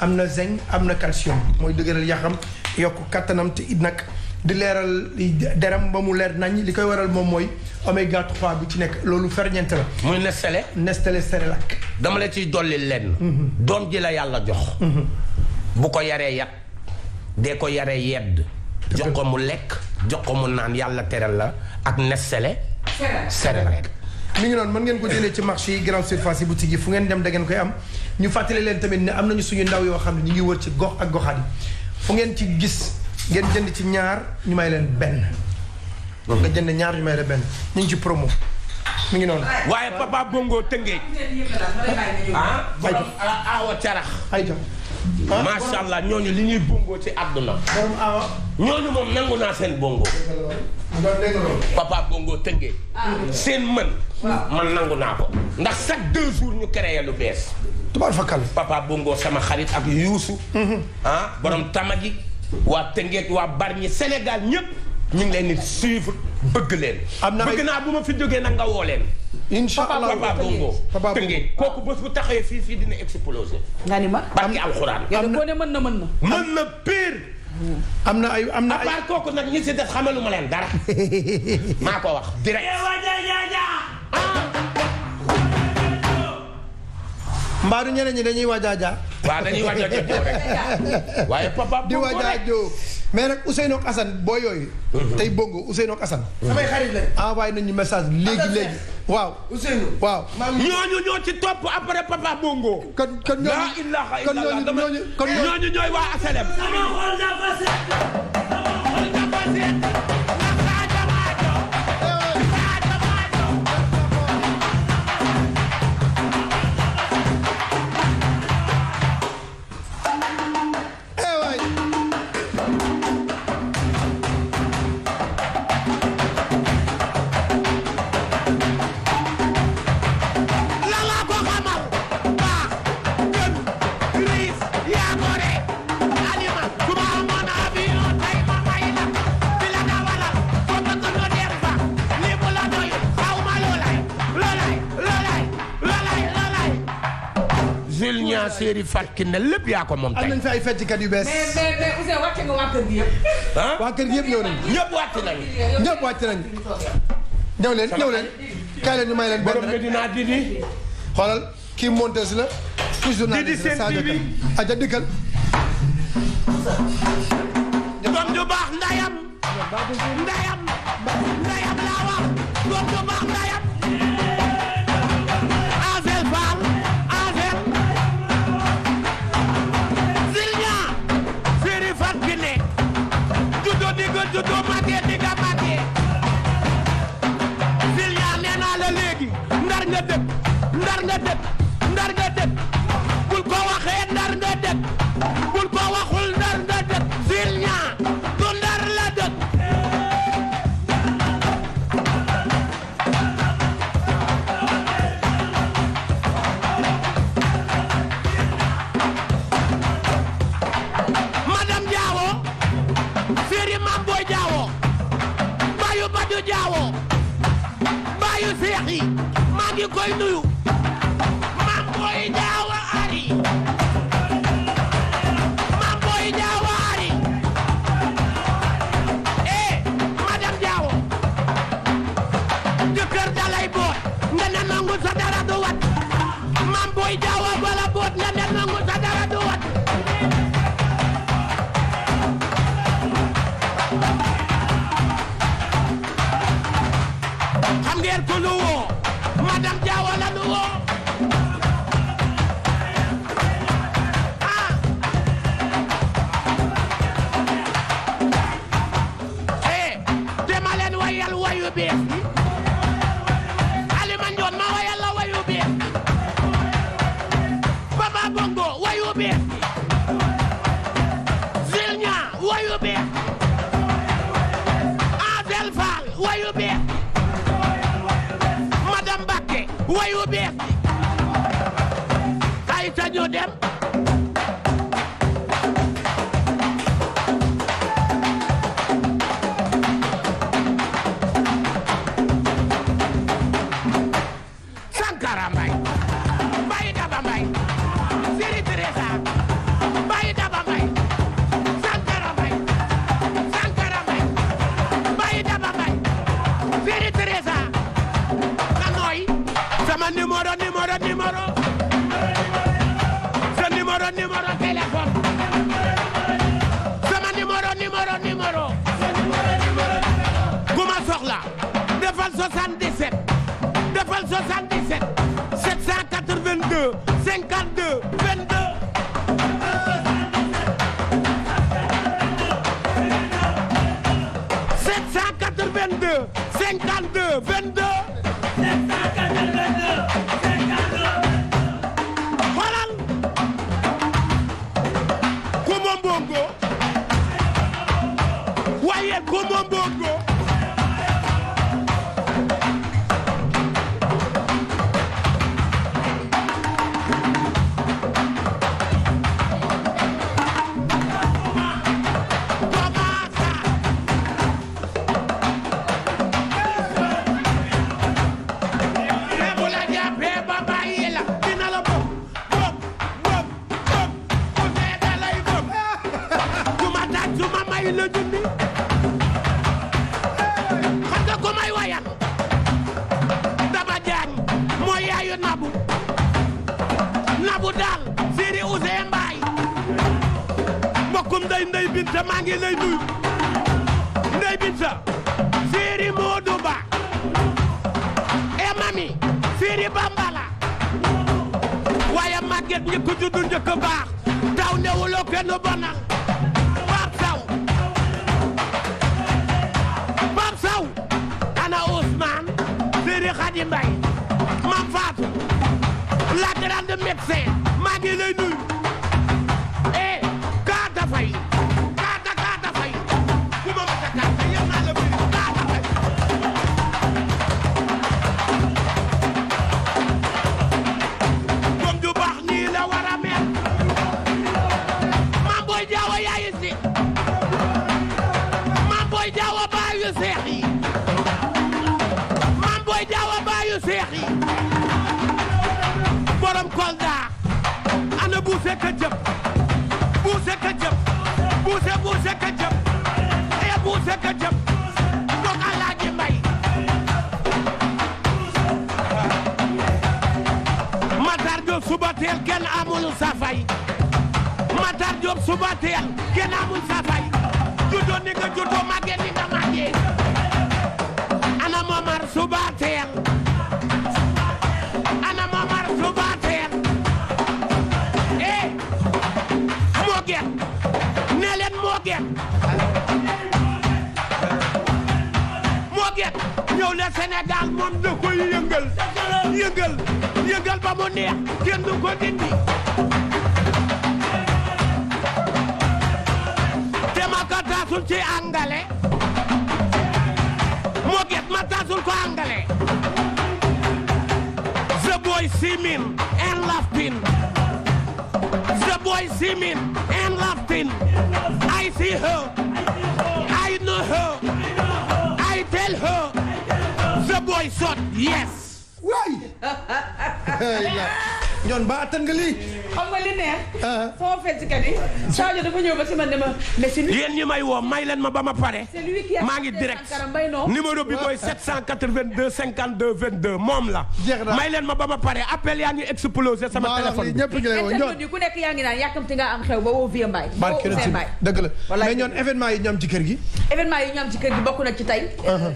C: am na zinc am na calcium mooy dëgëral yaxam yokk kattanam te it nag di leeral deram ba mu leer nañ li koy waral moom mooy oméga 3 bi ci nekk loolu ferñeent la. muy Nestlé Serelak.
F: dama la ciy dolli lenn. doom ji la yàlla jox. bu ko yaree yat dee ko yaree yedd. jox ko mu lekk jox ko mu naan yàlla teral la ak Nestlé Serelak.
D: mi ngi noonu mën ngeen ko jëlee ci marché yi grande surface yi boutique yi fu ngeen dem da ngeen koy am ñu fàttali leen tamit ne am nañu suñu ndaw yoo xam ne ñu ngi wër ci gox ak goxaat yi fu ngeen ci gis. ngeen jënd ci ñaar ñu may leen benn. nga jënd ñaar ñu may leen benn ñu ngi ci promo mi ngi noonu.
F: waaye Papa Bongo Tëngéej. borom awa carax.
D: ayca.
F: macha allah ñooñu li ñuy bongo ci àdduna.
D: borom awa.
F: ñooñu moom nangu naa seen bongo. Papa Bongo Tëngéej. seen mën. man nangu naa ko. ndax chaque 2 jours ñu créé lu bees.
D: tubaab fakal.
F: Papa Bongo sama xarit ak Youssou. borom tamagi. waa Tëngéej waa Bargny Sénégal ñëpp ñu ngi leen di suivre bëgg leen. bëgg naa bu ma fi jógee nag nga woo leen.
D: incha allah
F: Papa Bongo Tëngéej kooku bés bu taxawee fii dina exploser.
C: nga ni ma
F: barki alxuraan.
C: yow de mën na.
F: mën na pire.
D: am na ay
F: à part kooku nag ñi si def xamalu ma leen dara maa ko wax direct.
D: mbaaru ñeneen ñi dañuy waajaaja.
F: waaw dañuy waajaaja rek waaye Papa Bongo
D: di waajaajo mais nag Ousseynou ak Assane boo yooyu. tey Bongo Ousseynou ak Assane.
G: samay xarit lañ.
D: envoyé nañu message léegi. waaw
G: Ousseynou.
D: waaw.
F: ñooñu ñoo ci topp après Papa Bongo.
D: kon ñooñu
F: laa ilaaha illallaah ñooñu ñooy waa ASLM. séeri fàtki ne lépp yaa ko moom tey.
D: am nañ fi ay fecckat yu bees.
C: mais Ousseyn wàcce nga waa kër gi yëpp.
D: waa kër gi yëpp ñëw nañu.
F: ñëpp wàcc nañu.
D: ñëpp wàcc nañu. ñëw leen kaay leen ñu may leen benn
F: borom Medina Didi.
D: xoolal kii monteuse la. toujours naa
F: Didi Sen TV.
D: aja dikkal.
A: doom ju baax ndayam laa wax doom ju baax ndayam Angel Fall Angel Zilña Seri Fat Kine juddo digga juddo màggee digga màggee Zilña nee naa la léegi ndar nga dëkk bul ko waxee ndar nga dëkk bul ko waxul ndar nga dëkk Zilña du ndar la dëkk madame Diawo Seri Mam Boy Diawo bayu Badu Diawo bayu Seex yi maa ngi koy nuyu Mam Boy Diawo ari Mam Boy Diawo ari madame Diawo jëkkër dalay boot nga ne nangu sa dara du wat Mam Boy Diawo bala boot nga ne nangu sa dara du wat xam ngeen ko lu woo madame Diawo la lu woo dema leen wayal wayu bees bi Alima Njoon ma wayal la wayu bees Baba Bongo wayu bees Zilña wayu bees Angel Fall wayu bees Madame Bakke wayu bees ay ta ñu dem Sankara Mbay Mbay Daba Mbay Siri Teresa Mbay Daba Mbay Sankara Mbay Mbay Daba Mbay Siri Teresa na nooy sama numéro sa numéro téléphone sama numéro ku ma soxla defal 77 782 52 22 782 52 22 xoolal ku moom bongo waaye ku moom bongo Nabu daal Siri Ousseyn Mbaye mbokkum Ndey Binta maa ngi lay nuyu Ndey Binta Siri Modou Ba e mami Siri Bambala waaye màgget njëkk juddu njëkk baax taw newuloo kenn bonal Pape Sow ana Ousmane Siri Khady Mbaye Mam Fatou la grande médecin maa ngi lay nuyu kaata fay ku ma mata kaata yéen naa la bëri kaata fay doom ju baax nii la war a mel Mam Boy Diawo yaayu si Mam Boy Diawo baayu seex yi Mam Boy Diawo baayu seex yi borom Kolda ana bu Diop suba teel kenn amul sa fay Matar Diop suba teel kenn amul sa fay juddoo ni nga juddoo màggee ni nga màggee ana Momar suba teel ana Momar suba teel moo gen nee leen moo gen ñëw le Sénégal moom da koy yëngal ba mu neex kenn du ko dindi te ma ko taasul ci angale moo get ma taasul ko angale the boy simin and laughing the boy simin and laughing I see her I know her I tell her the boy shot yes.
D: waay. ñoon ba attan nga lii.
C: xam nga li neex. sama feccikat yi. Sadio dafa ñëw ba si man ne ma. mais c'est lui.
A: yéen ñi may woo may leen ma ba ma pare.
C: c'est lui qui a
A: maa ngi direct
C: non.
A: numéro bi mooy 782 52 22 moom la.
D: jeex na
A: may leen ma ba ma pare appel yaa ngi explosé sama téléphone bi.
D: ñëpp ngi lay woo ñoon
C: ku nekk yaa ngi naan yàkkamti nga am xew ba woo Vieux Mbaye.
D: barke na ci dëgg la mais ñoon événement yi ñu am ci kër gi.
C: événement yi ñu am ci kër gi bokk na ci tey.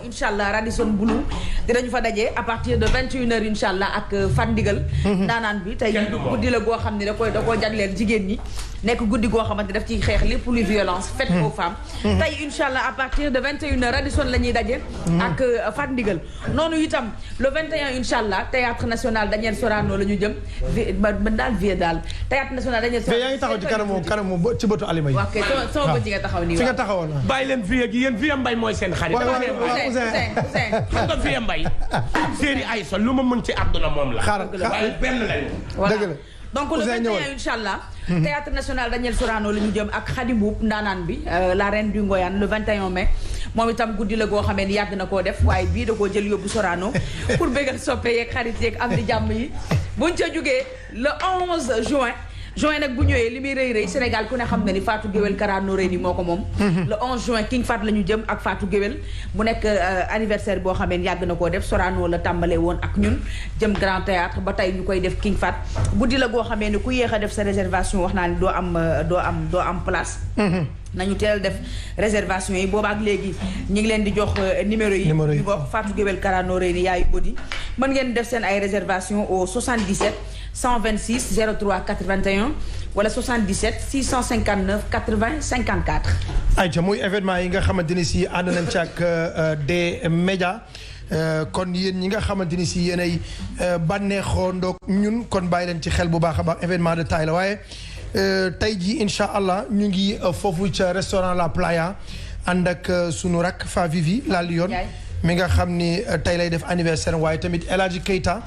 C: incha allah Radisson Blu dinañu fa daje à partir de 21h incha allah ak Fan Ndigal. ndaanaan bi tey guddi la goo xam ne da koo jagleel jigéen ñi nekk guddi goo xamante daf ciy xeex lépp luy violence faite aux femmes. tey incha allah à partir de 21h Radisson la ñuy daje. ak Fan Ndigal noonu itam le 21 incha allah théâtre national Daniel Sorano la ñu jëm ba daal vie daal théâtre national Daniel Sorano.
D: yaa ngi taxaw ci kanamu ci bëtu Alima yi.
C: waaw kay sama bët yi nga taxaw nii
D: fi nga taxawoon
A: bàyyi leen vie gi yéen Vieux Mbaye mooy seen xarit.
C: Ousseyn
A: xam nga Vieux Mbaye série Aïssa lu ma mën ci àdduna moom la.
D: xaaral
A: waaye benn lañu.
D: dëgg la
C: donc le 21 incha allah. théâtre national Daniel Sorano la ñu jëm ak Khady Mboup ndaanaan bi la reine du Ngoyane le 21 mai moom itam guddi la goo xamee ni yàgg na koo def waaye bii da koo jël yóbbu Sorano pour bégal soppe yeeg xarit yeeg am di jàmm yi buñ ca jógee le 11 juin nag bu ñëwee li muy rëy rëy Sénégal ku ne xam na ni Fatou Guewel Kara Noreyni moo ko moom. le 11 juin King Fat la ñu jëm ak Fatou Guewel bu nekk anniversaire boo xamee ni yàgg na koo def Sorano la tàmbalee woon ak ñun jëm Grand Théâtre ba tey ñu koy def King Fat guddi la goo xamee ni ku yéex a def sa réservation wax naa ni doo am place. nañu teel def réservation yi boobaak léegi ñu ngi leen di jox numéro yi. ñu bokk Fatou Guewel Kara Noreyni yaayu Bodi mën ngeen def seen ay réservation au 77 126 03 81 wala 77 659 80 54.
D: ayca muy événement yi nga xamante ni si ànd nañ ci ak des médias kon yéen ñi nga xamante ni si yéen ay bànneexoo ndoog ñun kon bàyyi leen ci xel bu baax a baax événement de taille la waaye tey jii incha allah ñu ngi foofu ca restaurant La Playa ànd ak sunu rak Fa Vivi la Lyon mi nga xam ni tey lay def anniversaire waaye tamit El Hadji Keita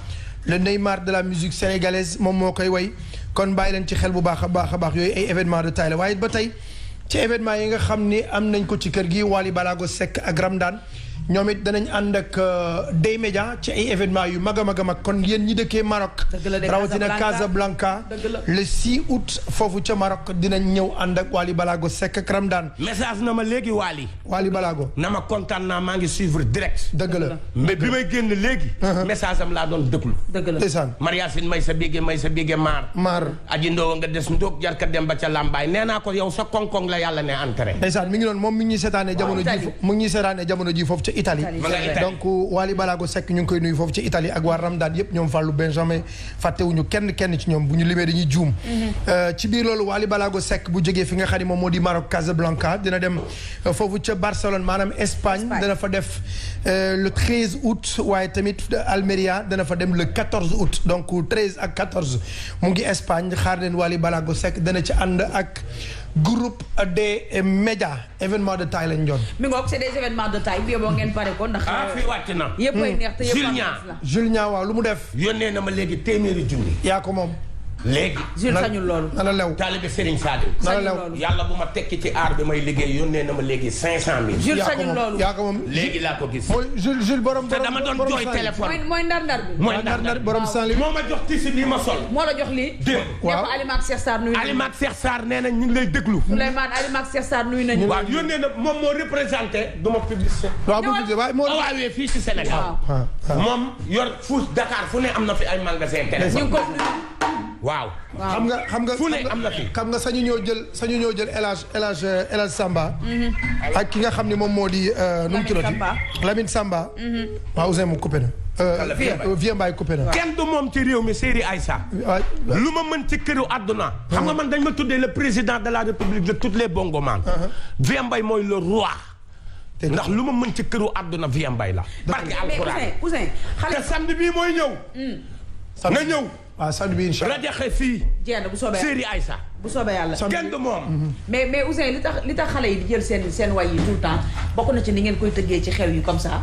D: le Neymar de la musique sénégalaise moom moo koy way kon bàyyi leen ci xel bu baax a baax a baax yooyu ay événement de taille la waaye ba tey ci événement yi nga xam ni am nañ ko ci kër gi Wally Balago Seck ak Ramdan ñoom it danañ ànd ak des médias ci ay événements yu mag a mag a mag kon yéen ñi dëkkee Maroc rawatina Casablanca le 6 août foofu ca Maroc dinañ ñëw ànd ak Wally Balago Seck ak Ramdan
A: message na ma léegi
D: Wally Balago
A: na ma kontaan naa maa ngi suivre direct
D: dëgg la
A: mais bi may génn léegi message am laa doon déglu
C: dëgg la
D: ndeysaan
A: Mariasine may sa bigge maar aji ndoo nga des ndóog jarka dem ba ca Lambaay nee naa ko yow sa koŋ-koŋ la yàlla ne entré
D: ndeysaan mi ngi noonu moom mi ngi ñuy seetaane jamono ji foofu ca Italie donc Wally Balago Seck ñu ngi koy nuyu foofu ci Italie ak waa Ramdan yëpp ñoom Fallou Benjamin fàttewuñu kenn ci ñoom bu ñu limee dañuy juum ci biir loolu Wally Balago Seck bu jógee fi nga xam ne moom moo di Maroc Casablanca dina dem foofu ca Barcelone maanaam Espagne dana fa def le 13 août waaye tamit Almeria dana fa dem le 14 août donc 13 ak 14 mu ngi Espagne xaar leen Wally Balago Seck dana ci ànd ak groupe des médias événement de taille lañ doon.
C: mi ngoog c'est des événements de taille bi boo ngeen pare ko ndax.
A: fii wàcc na.
C: yëpp ay neex te yëpp la
D: Jules Niang waaw lu mu def.
A: yónnee na ma léegi téeméeri junni.
D: yaa ko moom.
A: léegi.
C: Jules sañul loolu.
D: na la lew
A: taalibe Serigne Saliou.
D: na la lew
A: yàlla bu ma tekki ci aar bi may liggéey yónnee na ma léegi 500000.
C: Jules sañul loolu
D: yaa ko moom
A: léegi laa ko gis.
D: mooy Jules borom
A: te dama doon jooy téléphone.
C: mooy ndar-ndar bi.
A: mooy ndar-ndar
D: borom Saint-Louis
A: moo ma jox tissu bi ma sol.
C: moo la jox lii.
A: démb
C: waaw Alima ak Cheikh Sarr nuyu nañu.
A: Alima ak Cheikh Sarr nee na ñu ngi lay déglu.
C: Souleymane Alima ak Cheikh Sarr nuyu nañu.
A: waaw yónnee na moom moo représenté du ma publicité.
D: waaw publicité waaye moo
A: waawee fii ci Sénégal. moom yor fu Dakar fu ne am na fi ay magasin téléphone.
C: ñu ngi ko
F: waaw.
D: xam nga
F: fu ne am na fi.
D: xam nga sañu ñoo jël El Hadj Samba. ak ki nga xam ne moom moo di. nu mu tuddati Lamine Samba. waaw Ousseyn mu coupé na. Vieux Mbaye coupé na.
F: kenn du moom ci réew mi Seydi Aïssa. lu ma mën ci këru àdduna. xam nga man dañ ma tuddee le président de la république de toutes les bongoman. Vieux Mbaye mooy le roi. ndax lu ma mën ci këru àdduna Vieux Mbaye la. barke alxuraan
C: Ousseyn
F: te samedi bii mooy ñëw. na ñëw.
D: waaw samedi bii incha allah
F: rajaxe fii.
C: jéem bu soobee
F: Seydi Aïssa.
C: bu soobee yàlla.
F: kenn du moom.
C: mais Ousseyn li tax xale yi di jël seen way yi tout le temps bokk na ci ni ngeen koy tëggee ci xew yi comme ça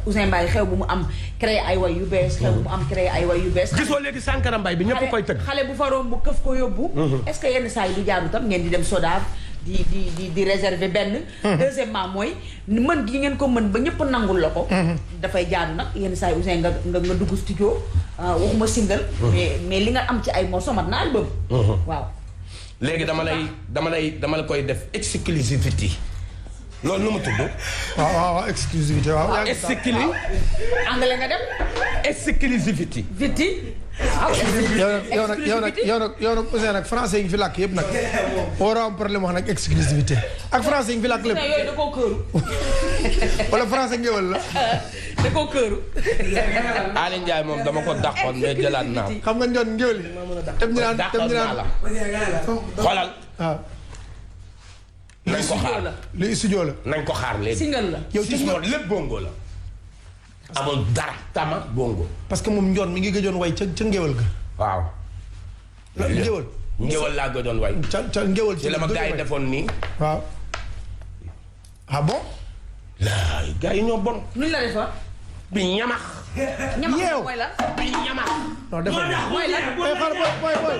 C: Ousseyn Mbaye xew bu mu am créé ay way yu bees. xew bu mu am créé ay way yu bees.
F: gisoo léegi Sankara Mbaye bi ñëpp koy tëgg.
C: xale bu fa romb bu këf ko yóbbu. est-ce que yenn saa yi du jaaru tam ngeen di dem Sodav di réserver benn. deuxièmement mooy mën gi ngeen ko mën ba ñëpp nangul la ko. dafay jaadu nag yenn saa yi Ousseyn nga dugg studio waxuma single. mais li nga am ci ay morceaux mat na album. waaw.
F: léegi dama la koy def exclusivité loolu nu mu tudd.
D: waaw exclusivité waaw.
C: anglais nga dem.
F: exclusivité.
C: viti.
D: yow nag Ousseyn nag français yi ngi fi làkk yëpp nag. waroo am problème wax nag exclusivité ak français yi ngi fi làkk lépp.
C: yooyu da koo këru.
D: wala français ngéwal la.
C: da koo këru.
F: Aliou Ndiaye moom dama ko dàqoon mais jëlaat naa.
D: xam nga ñoon ngéwal yi. dem ñu naan
F: xoolal.
D: waaw.
F: nañ ko xaar
D: li studio la.
F: nañ ko xaar léegi.
C: single la.
D: yow
F: ci ñoom lépp bongo la. amul dara tama bongo.
D: parce que moom njoon mi ngi gëjoon way ca ngéwal ga.
F: waaw.
D: ngéwal.
F: ngéwal laa gëjoon way.
D: ca ngéwal
F: ci la ma gars yi defoon nii.
D: waaw. ah bon.
F: laay gars yi ñoo bon.
C: nuñ la defoon.
F: bi ñamax.
C: ñamax
D: yeew
C: mooy la.
F: bi ñamax.
D: non defoon
C: mooy la.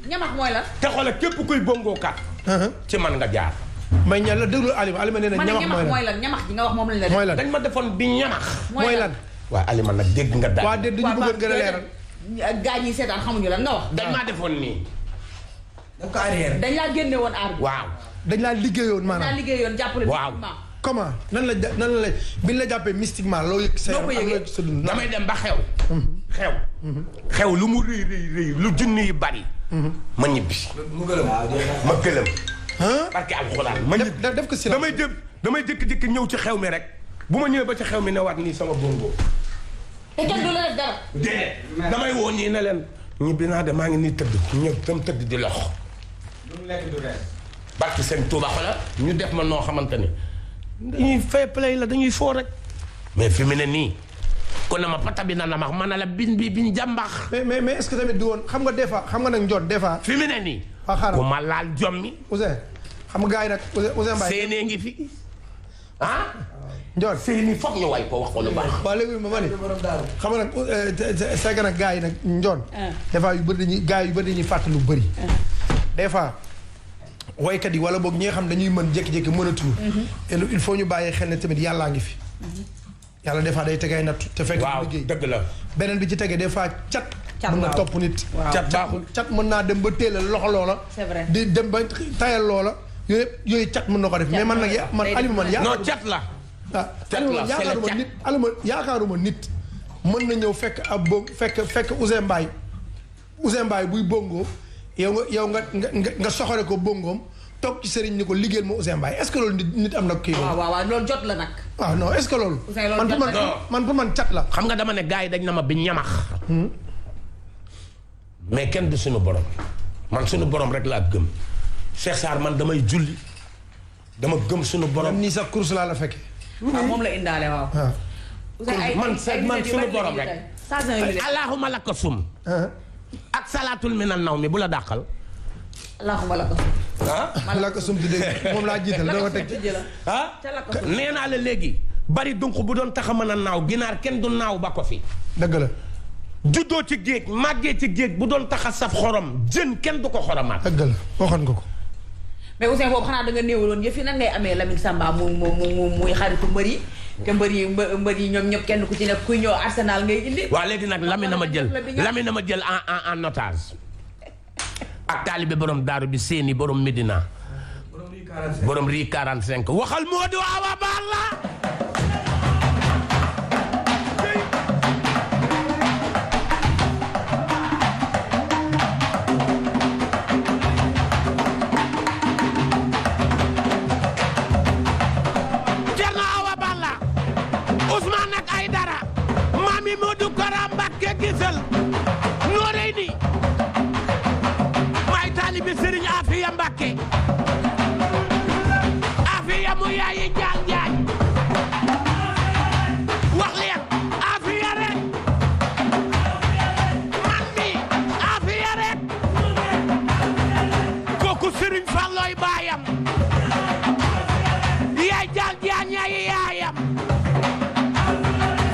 C: ñamax mooy la.
F: te xoolal képp kuy bongo kat. ci man nga jaar.
D: may ñaan la déglu Alima nee na ñamax
C: mooy lan ñamax gi nga wax moom lañ la def.
D: mooy lan
F: dañ ma defoon bi ñamax.
D: mooy lan.
F: waaw Alima nag dégg nga daal.
D: waa dégg dañu bëggoon gën a leeral.
C: gaa ñi seetaan xamuñu lan nga wax.
F: dañ maa defoon nii.
C: dañ laa génne woon aar bi.
F: waaw.
D: dañ laa liggéeyoon
C: dañ laa
D: maanaam.
C: liggéeyoon jàppale.
F: waaw.
D: comment nan la bi ñu la jàppee mystiquement loo yëg sa
C: ko yëgee
D: sa dund.
F: damay dem ba xew. xew lu mu rëy lu junni yi bari. ma ñibbi. ma gëlëm. parce que alxuraan ma ñibbi
D: def ko si
F: damay jékki-jékki ñëw ci xew mi rek bu ma ñëwee ba ci xew mi ne waat nii sama bongo.
C: te kenn du la def dara.
F: déedéet damay woo ñii ne leen ñibbi naa de maa ngi nii tëdd ñëw tam tëdd di lox. barki seen Tuuba xoolal ñu def ma noo xamante ni dañuy fair play la dañuy foo rek. mais fi mu ne nii kon na ma pata bi na ma wax ma ne la bin jàmbax.
D: mais est-ce que tamit du woon xam nga des fois xam nga nag njoot des fois.
F: fi mu ne nii.
D: waaw xaaral
F: ku ma laal jommi.
D: Ousseyn xam nga gars yi nag Ousseyn Mbaye.
F: Séenee ngi fi ah.
D: njoot
F: Séeni foog ñu way ko wax ko lu baax.
D: waaw léegi ma ni xam nga nag c'est que nag gars yi nag njoon. des fois yu bëri dañuy gars yu bëri dañuy fàtte lu bëri. des fois waykat yi wala boog ñi nga xam dañuy mën jékki-jékki mënatuñu. il faut ñu bàyyi xel ne tamit yàllaa ngi fi. yàlla des fois day tegay natt te fekk
F: waaw
D: liggéey
F: dëgg la.
D: beneen bi ci tegee des fois cat. mën na topp nit.
F: cat baaxul
D: cat mën naa dem ba téelal loxo loola.
C: c'est vrai
D: di dem ba tayal loola yooyu cat mën na ko def mais man nag man Alima man
F: non cat la.
D: cat la yaakaaruma nit Alima yaakaaruma nit mën na ñëw fekk ab bo fekk Ousseyn Mbaye buy bongo yow nga soxore ko bongoom toog ci sëriñ ni ko liggéeyal ma Ousseyn Mbaye est-ce que loolu nit am na kii.
C: waaw loolu jot la nag.
D: waaw non est-ce que loolu. man pour man cat la.
F: xam nga dama ne gars yi dañ na ma bi ñamax. mais kenn du suñu borom man suñu borom rek laa gëm Cheikh Sarr man damay julli dama gëm suñu borom.
D: nii sax course laa la fekkee.
C: waaw moom la indaale waaw.
F: man suñu borom rek. allahumma laka sum. ak salaatul minan naw mi bu la dàqal.
C: allahumma laka sum.
D: la ko sum di dégg moom laa jiital doo ko teg
F: nee naa la léegi bari dunq bu doon tax a mën a naaw ginaar kenn du naaw ba ko fi.
D: dëgg la.
F: juddoo ci géej màggee ci géej bu doon tax a saf xorom jën kenn du ko xoromaat.
D: dëgg la waxoon nga ko.
C: mais Ousseyn boobu xanaa da nga néewaloon yëf yi nan ngay amee Lamine Samba muy xaritu mbër yi te mbër yi ñoom ñëpp kenn ku ci nekk kuy ñëw Arsenal ngay indi.
F: waaw léegi nag Lamine na ma jël en otage. ak taalibe borom daaru bi seeni borom Medina. borom rii 45 waxal moo di Awa Balla.
A: Ousmane ak Aïdara Mami Modou Kara Mbacké gisal noorey ni may taalibi Serigne Afia Mbacké Afia mu yaayi Njaal Njaay wax leen Afia rek man mi Afia rek kooku Serigne Falloy baayam yaay Njaal Njaay ñaayi yaayam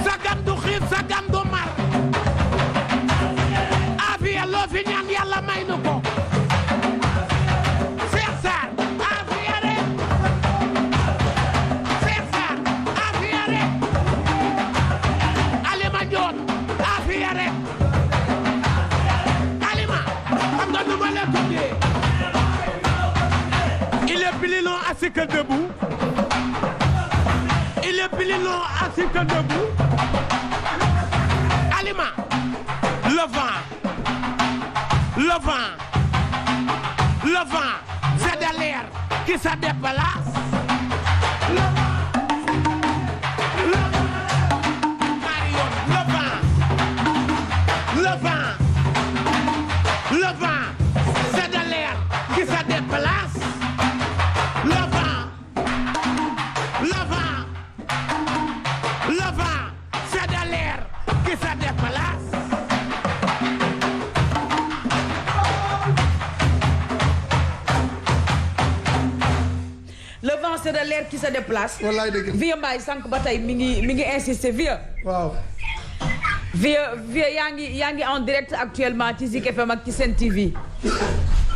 A: sagam du xiif sagam du mar Afia loo fi ñaan Yàlla may nu ko Cheikh Sarr Afia rek Cheikh Sarr Afia rek Alima Ndione Afia rek Alima xam nga nu ma la tuddee il est plus long assis que debout il est plus long assis que debout Alima le vent c'est de l'air qui se déplace Marion le vent c'est de l'air qui se déplace le vent c'est de l'air qui se déplace
C: le vent c'est de l'air qui se déplace.
D: wallaay dëgg
C: Vieux Mbaye sànq ba tey mi ngi insister Vieux.
D: waaw.
C: Vieux yaa ngi en direct actuellement ci Zik FM ak ci Sen TV.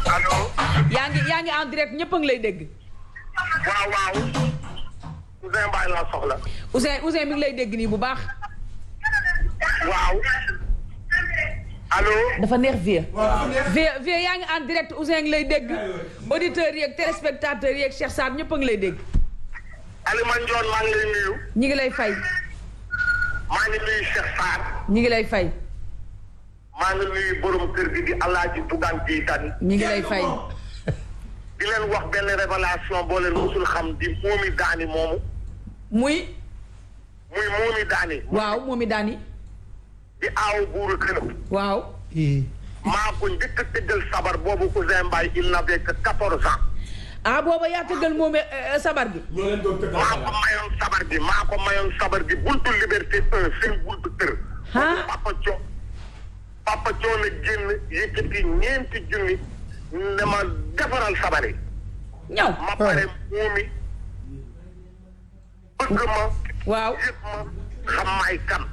E: allo.
C: yaa ngi en direct ñëpp a ngi lay dégg.
E: waaw. Ousseyn Mbaye laa soxla.
C: Ousseyn mi ngi lay dégg nii bu baax.
E: waaw. allo.
C: dafa neex Vieux. Vieux yaa ngi en direct Ousseyn ngi lay dégg. auditeurs yeeg téléspectateurs yeeg Cheikh Sarr ñëpp a ngi lay dégg.
E: Alima Ndione maa ngi lay nuyu.
C: ñi ngi lay fay.
E: maa ngi nuyu Cheikh Sarr.
C: ñi ngi lay fay.
E: maa ngi nuyu borom kër gi di Alaaji Bougane Gueye Dany.
C: ñi ngi lay fay.
E: di leen wax benn révélation boo leen musul xam di Momy Dany moomu.
C: muy
E: Momy Dany.
C: waaw Momy Dany.
E: di aaw buuru këram.
C: waaw.
E: maa ko njëkk a tëggal sabar boobu Ousseyn Mbaye il n'avait que 14 ans.
C: ah booba yaa tëggal moom sabar bi.
E: maa ko mayoon sabar gi buntu liberté 1 seen buntu kër.
C: ah
E: Papa Thion na génn yëkkati ñeenti junni ne ma defaral sabar yi.
C: ñaw
E: ma pare Momy bëgg ma.
C: waaw
E: yëpp ma xam maay kan.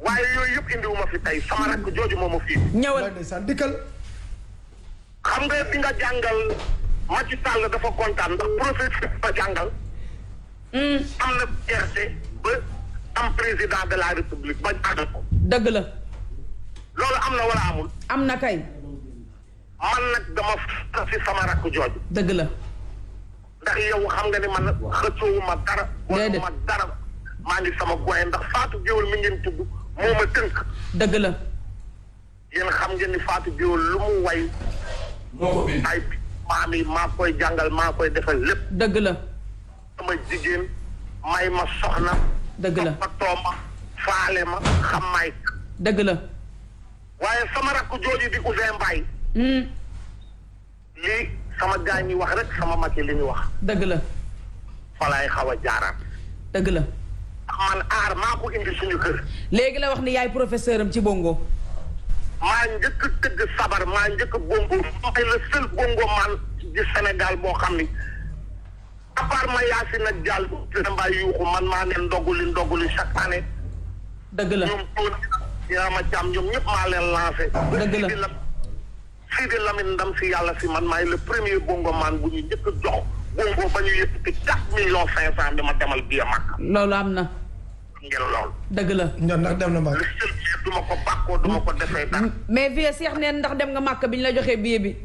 E: waaye yooyu yëpp indiwuma fi tey sama rakk jooju moo ma fii.
C: ñëwal
D: ndeysaan dikkal.
E: xam nga bi nga jàngal Macky Sall dafa kontaan ndax professeur ba jàngal. am na fierté ba am président de la république ba jàngal ko.
C: dëgg la.
E: loolu am na wala amul.
C: am na kay.
E: man nag dama fa si sama rakk jooju.
C: dëgg la.
E: ndax yow xam nga ni man xëccoowuma dara.
C: déedéet
E: wala ma dara maa ngi sama goye ndax Fatou Guewel mi ngeen tudd moo ma tënk.
C: dëgg la.
E: yéen xam ngeen ni Fatou Guewel lu mu way. ay maam yi maa koy jàngal maa koy defal lépp.
C: dëgg la.
E: sama jigéen may ma soxna.
C: dëgg la
E: ma tooma faale ma xam may.
C: dëgg la.
E: waaye sama rakk jooju di Ousseyn Mbaye. lii sama gaa ñi wax rek sama mag yi li ñu wax.
C: dëgg la.
E: falaay xaw a jaaraat.
C: dëgg la.
E: man aar maa ko indi suñu kër.
C: léegi la wax ni yaay professeur am ci bongo.
E: maa njëkk a tëgg sabar maa njëkk a bongo mooy le seul bongo man di Sénégal boo xam ni à part ma Yacine ak Diall Ousseyn Mbaye yuuxu man maa ne ndoguli chaque année.
C: dëgg la.
E: ñoom Yaama Thiam ñoom ñëpp maa leen lancé.
C: dëgg la
E: Sidi Lamine ndam si yàlla si man maay le premier bongo man bu ñu njëkk a jox bongo ba ñu yëkkati 4,5 millions dama demal biir mag.
C: loolu am na.
E: ngeen lool.
C: dëgg la.
D: ñoom ndax dem na ma.
E: le seul du ma ko bàkkoo du ma ko defee dara.
C: mais Vieux Cheikh neen ndax dem nga màkk bi ñu la joxee billet bi.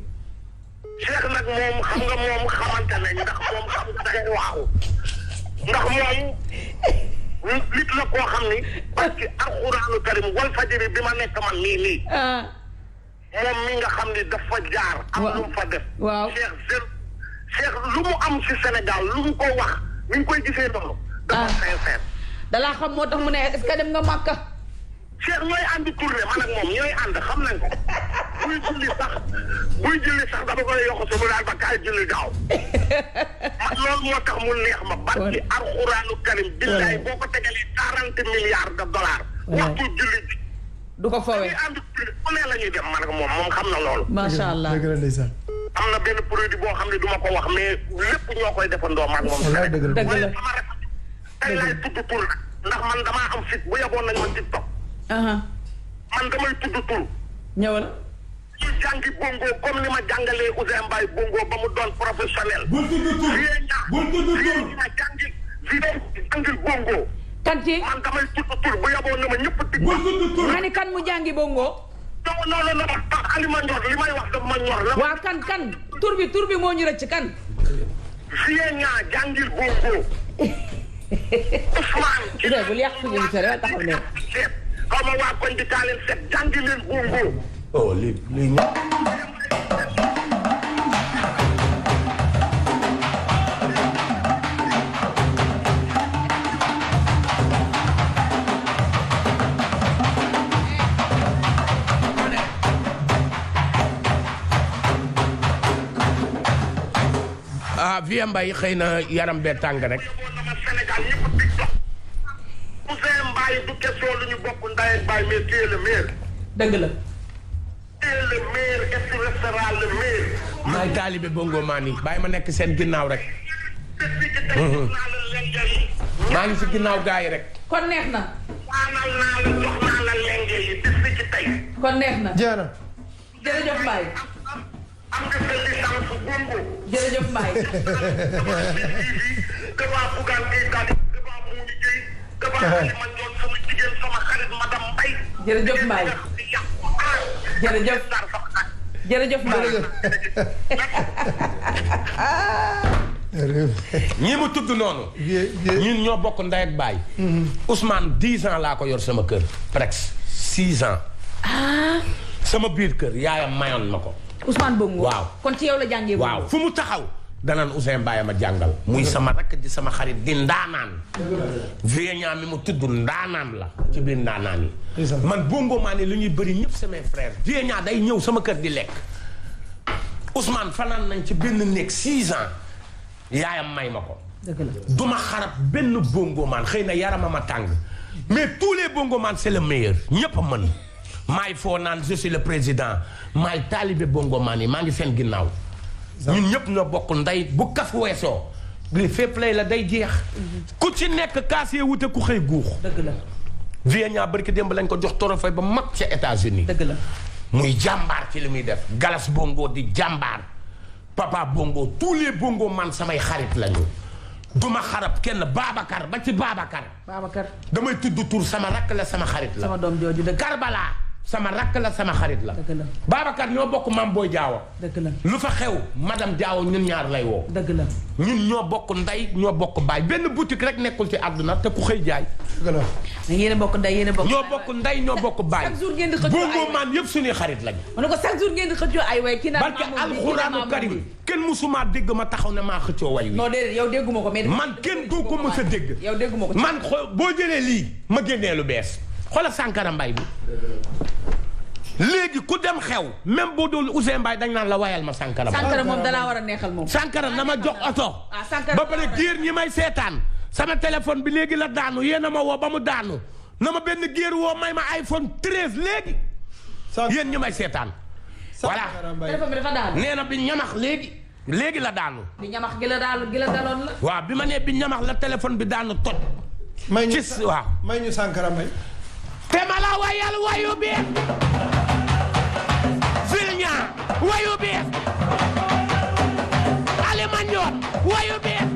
E: Cheikh nag moom xam nga moom xamante nañ ndax moom xam nga dangay waaxu ndax moom nit la koo xam ni parce que alxuraanu karim wal fajiri bi ma nekk man nii. moom mi nga xam ni dafa jaar. am lu mu fa def.
C: waaw
E: Cheikh lu mu am ci Sénégal lu mu ko wax ni ñu koy gisee noonu. dafa sincère.
C: dalaa xam moo tax mu ne est-ce que dem nga Makka.
E: Cheikh ñooy ànd tournée man ak moom ñooy ànd xam nañ ko buy julli sax dafa koy yokk sama daal ba kaay julli gaaw man loolu moo tax mu neex ma barki alxuraanu karim billaay boo ko tegalee 40 milliards de dollars waxtu julli bi
C: du ko foowee
E: ànd tournée fu ne la ñuy dem man ak moom xam na loolu
C: macha allah
D: dëgg la ndeysaan
E: am na benn produit boo xam ne duma ko wax mais lépp ñoo koy defandoo maag moom
D: dëgg la
C: dëgg la
E: sama rek tey laay tudd tur ndax man damaa am fit bu yeboon nañ ma TikTok man damay tudd tur
C: ñëwal
E: ñu jàngi bongo comme ni ma jàngalee Ouzin Mbaye bongo ba mu doon professionnel
B: bul tudd tur bul tudd tur
E: ma jàngi bongo
C: kan ci
E: man damay tudd tur bu yeboon na ma ñëpp tig
B: bul tudd tur
C: nga ni kan mu jàngi bongo
E: non alima ñor li may wax daf ma ñor la
C: waa kan tur bi moo ñu rëcc kan
E: vie ñaa jàngil bongo Ousmane
C: bu dee bul yàq suñu émission rek taxaw ne
E: xaw ma waa koñ bi kaa leen seet jàngi leen bongo
F: oh lii Vieux Mbaye xëy na yaram bee tàng rek.
E: Sénégal ñëpp TikTok Ouzin Mbaye du question lu ñu bokk ndey ak baay mais tu es le meilleur.
C: dëgg la.
E: tu es le meilleur et tu resteras le meilleur.
F: maay taalibe bongo maa nii bàyyi ma nekk seen ginnaaw rek. maa ngi si ginnaaw gaa yi rek.
C: kon neex na.
E: waanal naa la jox naa la lenge yi bis bi ci tey.
C: kon neex na.
D: jeex na.
C: jërëjëf Mbaye.
E: am nga sa licence bongo.
C: jërëjëf Mbaye.
E: dafa bugaan kii daal dafa mu liggéey. dafa ma doon sama jigéen sama xarit madame Mbaye.
C: jërëjëf Mbaye. jërëjëf. jërëjëf Mbaye.
F: ñi mu tudd noonu. ñun ñoo bokk ndey ak baay. Ousmane 10 ans laa ko yor sama kër. presque 6 ans. sama biir kër yaayam mayoon ma ko.
C: Ousmane Bongo.
F: waaw
C: kon ci yow la jàngee.
F: waaw fu mu taxaw. danaan Ouzin Mbaye ma jàngal. muy sama rakk di sama xarit di ndaanaan. Vieux mi mu tudd ndaanaan la. ci biir ndaanaan yi. man bongo maa ne li ñuy bëri ñëpp samay frère Vieux day ñëw sama kër di lekk. Ousmane fanaan nañ ci benn néeg 6 ans. yaayam may ma ko.
C: dëgg la
F: duma xarab benn bongo maan xëy na yaramam a tàng. mais tous les bongo maan c'est le meilleur ñëpp a mën. maay foo naan je suis le président maay taalibe bongo maan yi maa ngi seen ginnaaw. ñun ñëpp ñoo bokk ndey bu kaf weesoo. li fépp lay la day jeex. ku ci nekk kaas yee wute ku xëy guux.
C: dëgg la.
F: Vieux barki démb lañ ko jox trophée ba mag ca États-Unis
C: dëgg la.
F: muy jàmbaar ci li muy def. Galas bongo di jàmbaar. Papa bongo tous les bongo man samay xarit lañu. duma xarab kenn Babacar ba ci Babacar.
C: Babacar.
F: damay tudd tur sama rakk la sama xarit la.
C: sama doom jooju dëgg.
F: Karbala sama rakk la sama xarit la.
C: dëgg la.
F: Babacar ñoo bokk Mam Boy Diawo.
C: dëgg la.
F: lu fa xew madame Diawo ñun ñaar lay woo.
C: dëgg la.
F: ñun ñoo bokk ndey ñoo bokk baay benn boutique rek nekkul ci àdduna te ku xëy jaay.
D: dëgg la.
C: yéen a bokk ndey yéen a bokk.
F: ñoo bokk ndey ñoo bokk baay.
C: chaque jour ngeen di xëccoo
F: bongo man yëpp suñuy xarit lañu.
C: ma ne ko chaque jour ngeen di xëccoo ay way kii naan
F: barke alxuraanu karim kenn musuma dégg ma taxaw ne maa xëccoo way wi.
C: non déedéet yow dégguma ko mais.
F: man kenn du ko mës a dégg.
C: yow dégguma ko.
F: man boo jëlee lii ma génnee lu bees xoolal Sankara Mbaye bi. léegi ku dem xew même boo doon Ouzin Mbaye dañ naan la wayal ma Sankara Mbaye.
C: Sankara moom dalaa war a neexal moom.
F: Sankara na ma jox oto.
C: Sankara
F: ba pare géer ñi may seetaan sama téléphone bi léegi la daanu yéen a ma woo ba mu daanu na ma benn géer woo may ma iPhone 13 léegi. yéen ñi may seetaan. voilà
C: téléphone bi dafa daanu.
F: nee na bi ñamax léegi la daanu.
C: bi ñamax gi la daloon la.
F: waaw bi ma nee bi ñamax la téléphone bi daanu toj.
D: may ñu
F: waaw
D: may ñu Sankara Mbaye.
F: te ma la wayal wayu bees. Vilña wayu bees. Alima Ndiol wayu bees.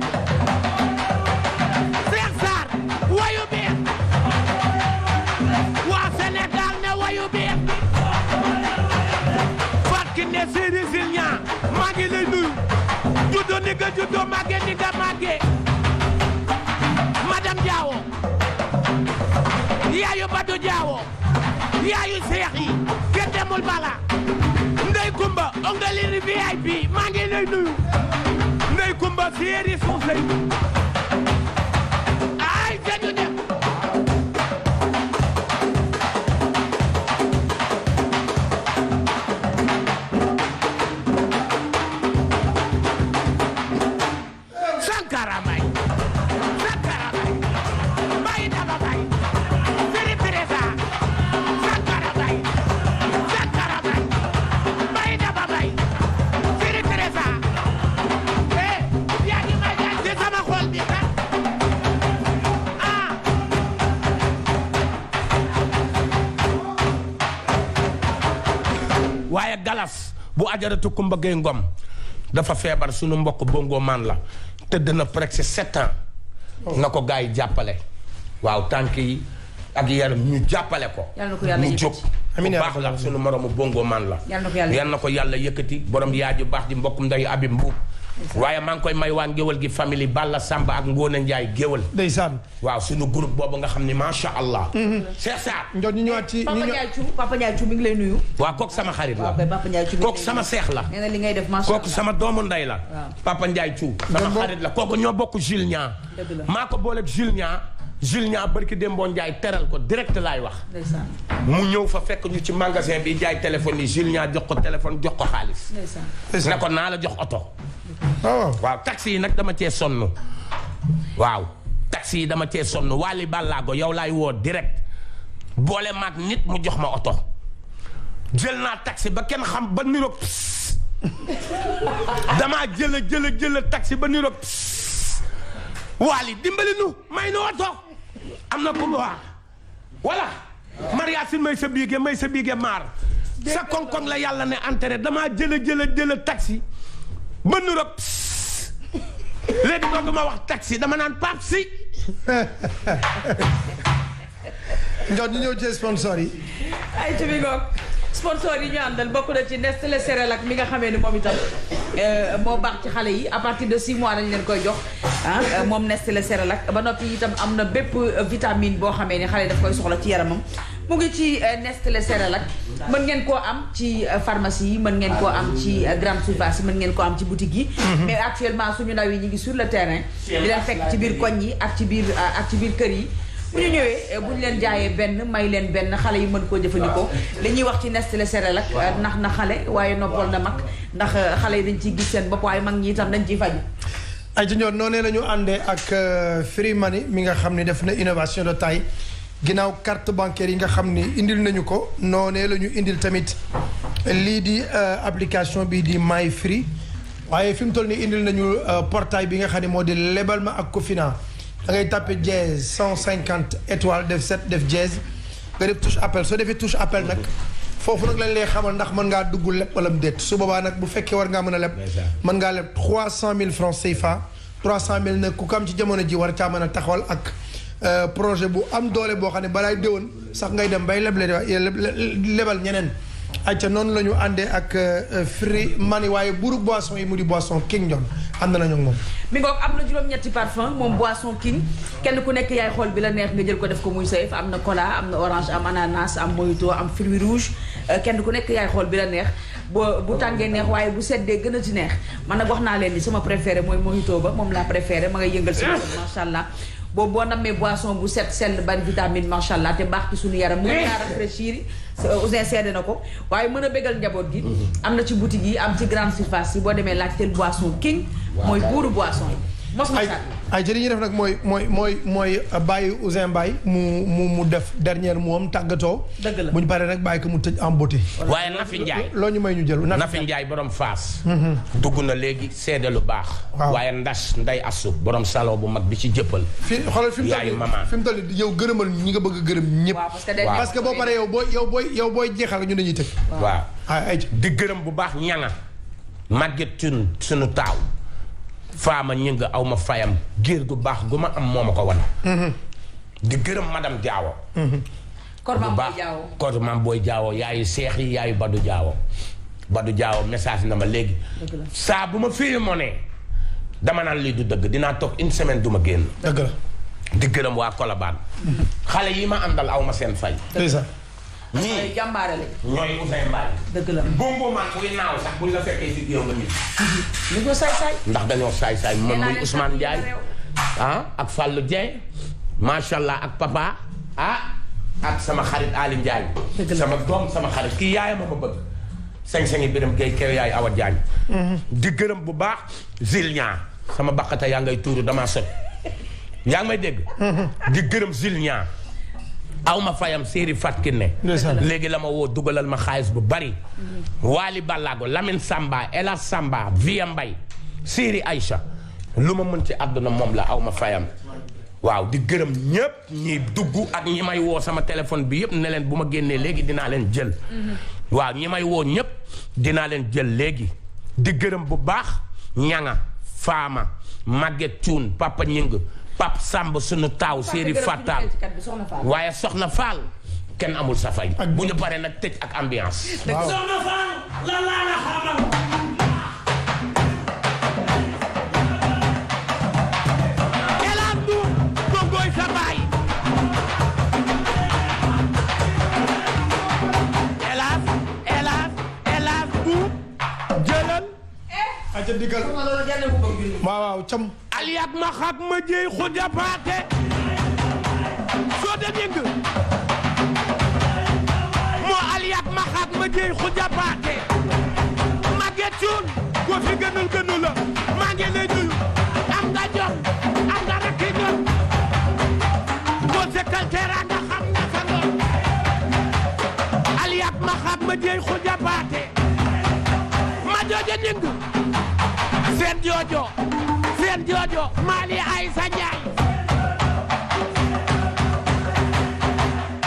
F: Cheikh Sarr wayu bees. waa Sénégal ne wayu bees. Fatou Kiné Seydi Vilña maa ngi lay nuyu. juddoo ni nga juddoo màggee ni nga màggee. madame Diawo. yaayu Badou Diawo. yaayu seex yi kenn demul bala. Ndey Kumba ongaliri VIP maa ngi lay nuyu. Ndey Kumba séeri suuf lay. ay dañu dem. waaye galas bu ajaratu Kumba Gay Ngom dafa feebar suñu mbokk bongo man la tëdd na presque 7 ans na ko gars yi jàppale waaw tànk yi ak yaram ñu jàppale ko mu jóg bu baax la suñu moromu bongo man la yal na ko yàlla yëkkati borom yaay ju baax di mbokkum ndeyu Abib Mbuub waaye maa ngi koy may waa ngéwal gi famille Balla Samba ak Ngóone Njaay géwal
D: ndeysaan
F: waaw suñu groupe boobu nga xam ni macha allah Cheikh Sarr
D: njot ñu ñëwaat ci
C: Papa Ndiaye Thiou mi ngi lay nuyu
F: waaw kooku sama xarit la
C: Papa Ndiaye Thiou
F: kooku sama seex la
C: nee na li ngay def macha
F: kooku sama doomu ndey la Papa Ndiaye Thiou sama xarit la kooku ñoo bokk Jules Niang maa ko booleeg Jules Niang barki Dembo Ndiaye teral ko direct laay wax mu ñëw fa fekk ñu ci magasin bi jaay téléphone yi Jules Niang jox ko téléphone jox ko xaalis ne ko naa la jox oto waaw taxi yi nag dama cee sonn waaw taxi yi dama cee sonn Wally Ballago yow laay woo direct boole maag nit mu jox ma oto jël naa taxi ba kenn xam ba niroog damaa jëla taxi ba niroog Wally dimbali nu may nu oto am na ko wax voilà Mariasin may sa biige maar sa koŋ-koŋ la yàlla ne enterré damaa jëla taxi ba niroog léegi dootuma wax taxi dama naan pap si
D: njot ñu ñëw ci sponsor yi
C: ay ci bi ngoog sponsor yi ñu àndal bokk na ci Nestlé Cerelac mi nga xamee ni moom itam moo baax ci xale yi à partir de 6 mois lañ leen koy jox moom Nestlé Cerelac ba noppi itam am na bépp vitamine boo xamee ni xale daf koy soxla ci yaramam mu ngi ci Nestlé Cerelac mën ngeen koo am ci pharmacie yi mën ngeen koo am ci grande surface yi mën ngeen koo am ci boutique yi mais actuellement suñu ndaw yi ñu ngi sur le terrain di leen fekk ci biir koñ yi ak ci biir kër yi bu ñu ñëwee bu ñu leen jaayee benn may leen benn xale yi mën koo jëfandikoo li ñuy wax ci Nestlé Cerelac ndax na xale waaye noppal na mag ndax xale yi dañ ciy gis seen bopp waaye mag ñi itam dañ ciy faju
D: ay ci ñoon noonee la ñu àndee ak Free Money mi nga xam ni def na innovation de taille ginnaaw carte bancaire yi nga xam ni indil nañu ko noonee la ñu indil tamit lii di application bi di My Free waaye fi mu toll nii indil nañu portail bi nga xam ne moo di lebal ma ak Cofina da ngay tapé dièse 150 étoiles def 7 def dièse nga def touche appel soo defee touche appel nag foofu nag lañ lay xamal ndax mën ngaa dugg leb wala mu déet su boobaa nag bu fekkee war ngaa mën a leb mën ngaa leb 300 000 francs CFA 300 000 nag ku ko am ci jamono ji war caa mën a taxawal ak projet bu am doole boo xam ne balaay déwoon sax ngay dem bay lebal ñeneen acca noonu la ñu àndee ak Free Money waaye buru boisson yi mu di boisson King John ànd nañu ak moom
C: mi ngoog am na juróom-ñetti parfum moom boisson King kenn ku nekk yaay xool bi la neex nga jël ko def ko muy sayf am na cola am na orange am ananas am mojito am fruit rouge kenn ku nekk yaay xool bi la neex bu tàngee neex waaye bu seddee gën a ci neex man nag wax naa leen ni sama préféré mooy mojito ba moom laa préféré ma ngay yëngal si macha allah boobu boo nammee boisson bu set sell bari vitamine macha allah te baax ci suñu yaram mën naa rafraîchir Ouzin seede na ko waaye mën a bégal njaboot gi am na ci boutique yi am ci grande surface yi boo demee laajteel boisson King mooy buuru boisson yi mos ma sànni
D: ay jëri ñuy def nag mooy bàyyi Ouzin Mbaye mu def dernier mot am tàggatoo
C: dëgg la
D: bu ñu paree nag bàyyi ko mu tëj en beauté
F: waaye Nafi Ndiaye
D: loo ñu may ñu jël
F: Nafi Ndiaye borom Faas dugg na léegi seede lu baax waaye nday asu borom salon bu mag bi ci jëppal
D: xoolal fi mu toll nii yow gërëmal ñi nga bëgg a gërëm ñëpp parce que boo paree yow booy jeexal ñu dañuy tëj
F: waaw ay di gërëm bu baax ñanga màgget cun suñu taaw faama ñi nga aw ma fayam géer gu baax gu ma am moo ma ko wan di gërëm madame Diawo kor maam booy Diawo yaayu seex yi yaayu Badou Diawo message na ma léegi saa bu ma fii moo ne dama naan lii du dëgg dinaa toog une semaine du ma génn
D: dëgg la
F: di gërëm waa Colobane xale yi ma àndal aw ma seen fay ñii
C: jàmbaare la
F: ñooy Ouzin Mbaye
C: dëgg la
F: bongo man buy naaw sax buñ la fekkee si géew nga nit
C: ñu ko saay-saay
F: ndax dañoo saay-saay moom muy Ousmane Ndiaye ak Fallou Dieng macha allah ak papa ak sama xarit Ali Ndiaye sama doom sama xarit kii yaayam ma bëgg sañ-sañi biram gay kew yaay Awa Diagne di gërëm bu baax Zilña sama baqata yaa ngay tuuru damaa sot yaa ngi may dégg di gërëm Zilña aw ma fayam séeri Fatkine léegi la ma woo dugalal ma xaalis bu bari Wally Ballago Lamine Samba Ela Samba Via Mbay séeri Aïcha lu ma mën ci àdduna moom la aw ma fayam waaw di gërëm ñépp ñi dugg ak ñi may woo sama téléphone bi yëpp ne leen bu ma génnee léegi dinaa leen jël waaw ñi may woo ñëpp dinaa leen jël léegi di gërëm bu baax ñanga faama Maguette Thioune papa ñing pap Samb sunu taaw séeri Fatal waaye soxna Fall kenn amul sa fay bu ñu paree nag tëj ak ambiance
A: soxna Fall la xamal elas du bongoy sa baay elas du jëlal
D: aca digal waaw cam
A: aliak ma xak ma jëy xuja paate soo de dégg moo aliak ma xak ma jëy xuja paate Maguette Thioune ko fi gënal la maa ngi lay nuyu am nga jom am nga rakki jom boo sekkal teraanga xam na sa doom aliak ma xak ma jëy xuja paate ma jooja dégg seen joojo Mali Aïssa Ndiaye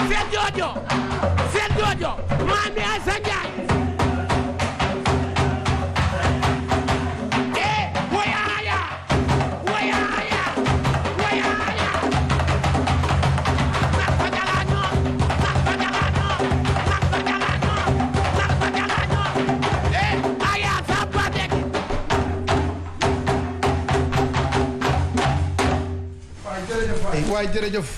A: seen joojo Mali Aïssa Ndiaye woyaaya nak fa jalañoo aya sa badek
D: waaye jërëjëf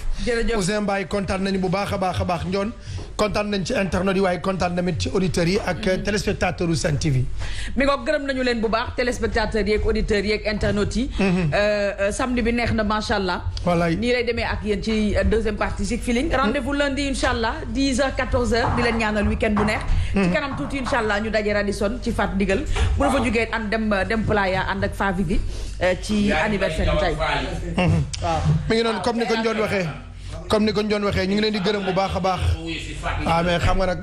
D: Ouzin Mbaye kontaan nañu bu baax a baax Ndione kontaan nañ ci internet yi waaye kontaan tamit ci auditeurs yi ak téléspectateurs yu Sen TV
C: mi ngo gërëm nañu leen bu baax téléspectateurs yi ak auditeurs yi ak internautes yi samedi bi neex na macha allah
D: wallaay
C: nii lay demee ak yéen ci deuxième partie Zik Feeling rendez-vous lundi incha allah 10h 14h di leen ñaanal week-end bu neex ci kanam tuuti incha allah ñu daje Radisson ci Fat Ndigal bu dafa jógee ànd dem Playa ànd ak Favi bi ci anniversaire bi tey waaw
D: mi ngi noonu comme ni ko Ndione waxee ñu ngi leen di gërëm bu baax a baax mais xam nga nag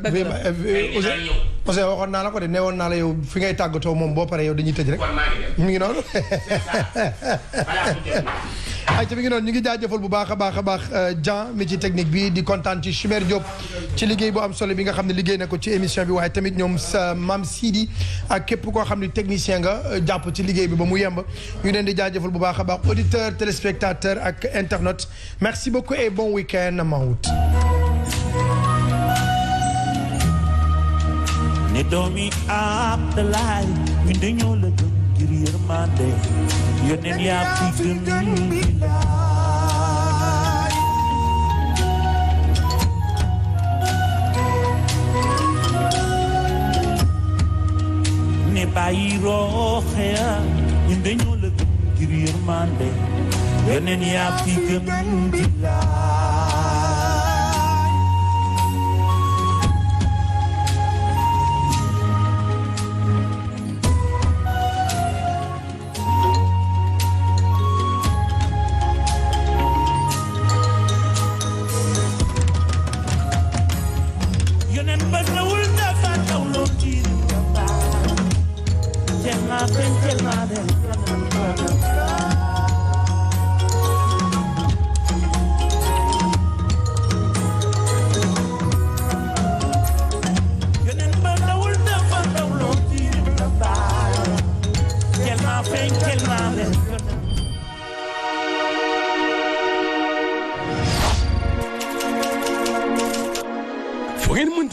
D: Ousseyn waxoon naa la ko de ne woon naa la yow fi ngay tàggatoo moom boo paree yow dañuy tëj rek mi ngi noonu ay mi ngi noonu ñu ngi jaajëfal bu baax a baax Jean mi ci technique bi di kontaan ci Chimère Diop ci liggéey bu am solo bi nga xam ne liggéey na ko ci émission bi waaye tamit ñoom sa Mam Sidi ak képp koo xam ne technicien nga jàpp ci liggéey bi ba mu yemb ñu leen di jaajëfal bu baax a baax auditeur téléspectateur ak internaute merci beaucoup et bon week-end Maout
B: ne doomi Abdoulaye ñun dañoo la gëm ngir yërmande yónneen yaa fi gën ne bàyyi rooxe ñun dañoo la gëm ngir yërmande yónneen yaa fi gën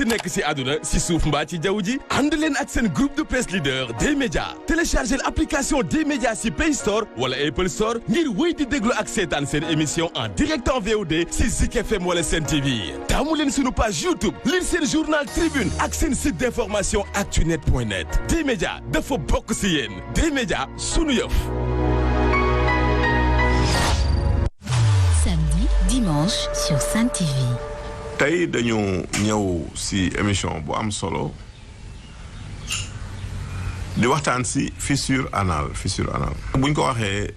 G: nekk si àdduna si suuf mbaa ci jaww ji ànd leen ak seen groupe de presse leader D-Média téléchargez l'application D-Média si Play Store wala Apple Store ngir wéy di déglu ak seetaan seen émission en direct en VOD si Zik FM wala Sen TV taamu leen sunu page YouTube lire seen journal Tribune ak seen site d'information actunet.net D-Média dafa bokk si yéen D-Média sunu yëf.
H: Samedi, dimanche sur Sen TV.
I: tey dañu ñëw si émission bu am solo di waxtaan si fissure anale bu ñu ko waxee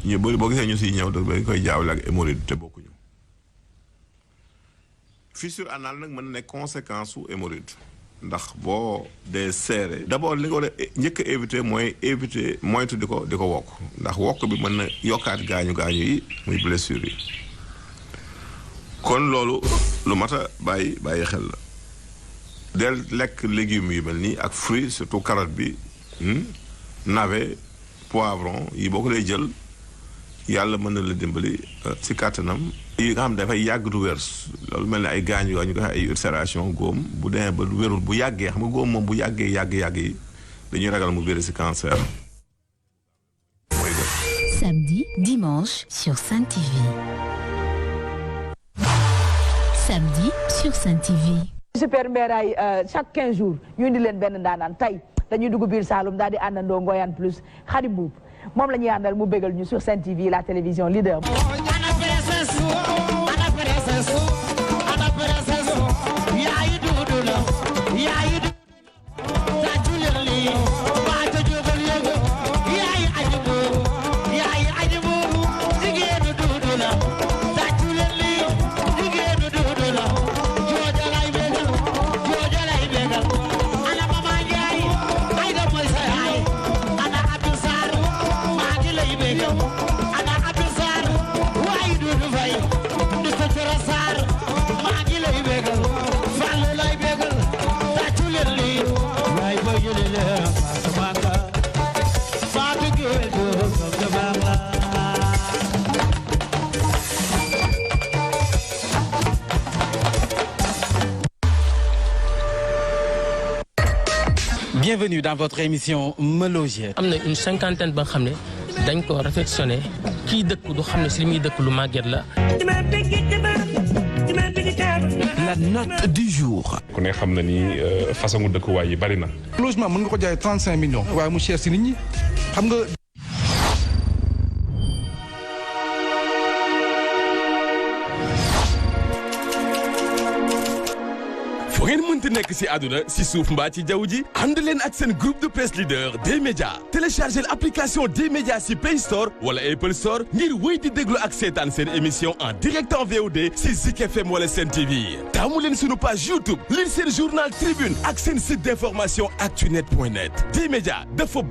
I: ñu bëri boo gisee ñu siy ñëw dañ koy jaawale ak hémorroïde te bokkuñu fissure anale nag mën na nekk conséquence su hémorroïde ndax boo dee serré d'abord li nga war a njëkk a éviter mooy moytu di ko wokk ndax wokk bi mën na yokkaat gaañu yi muy blessure yi kon loolu lu mat a bàyyi xel la del lekk légumes yu mel nii ak fruits surtout carotte bi navet poivron yi boo ko lay jël yàlla mën na la dimbali ci kàttanam yi nga xam dafay yàgg du wér loolu mel ne ay gaañ yoo ñu ko ay ulcération góom bu demee ba wérul bu yàggee xam nga góom moom bu yàggee yàgg yi dañuy ragal mu wér ci cancer.
H: Samedi, dimanche sur Sen TV. Samedi sur Sen TV.
C: Super Mberaay chaque 15 jours ñu indi leen benn ndaanaan tey dañuy dugg biir Saloum daal di àndandoo Ngoyane Plus Khady Mboup moom la ñuy àndal mu bégal ñu sur Sen TV la télévision leader.
J: Bienvenue dans votre émission Melogia.
K: am na une cinquantaine ba nga xam ne dañ ko réfectionné kii dëkk du xam ne si li muy dëkk lu màgget la.
J: La note du jour.
L: ku ne xam na ni façon dëkkuwaay yi bari na.
M: logement mën nga ko jaay 35 millions. waaye mu cher si nit ñi xam nga.
G: fu ngeen mënti nekk ci àdduna ci suuf mbaa ci jaww ji ànd leen ak seen groupe de presse leader des médias téléchargez l'application des médias ci Play Store wala Apple Store ngir wéy di déglu ak seetaan seen émission en direct en VOD ci Zik FM wala Sen TV taamu leen sunu page YouTube lire seen journal Tribune ak seen site d'information actunet.net des médias dafa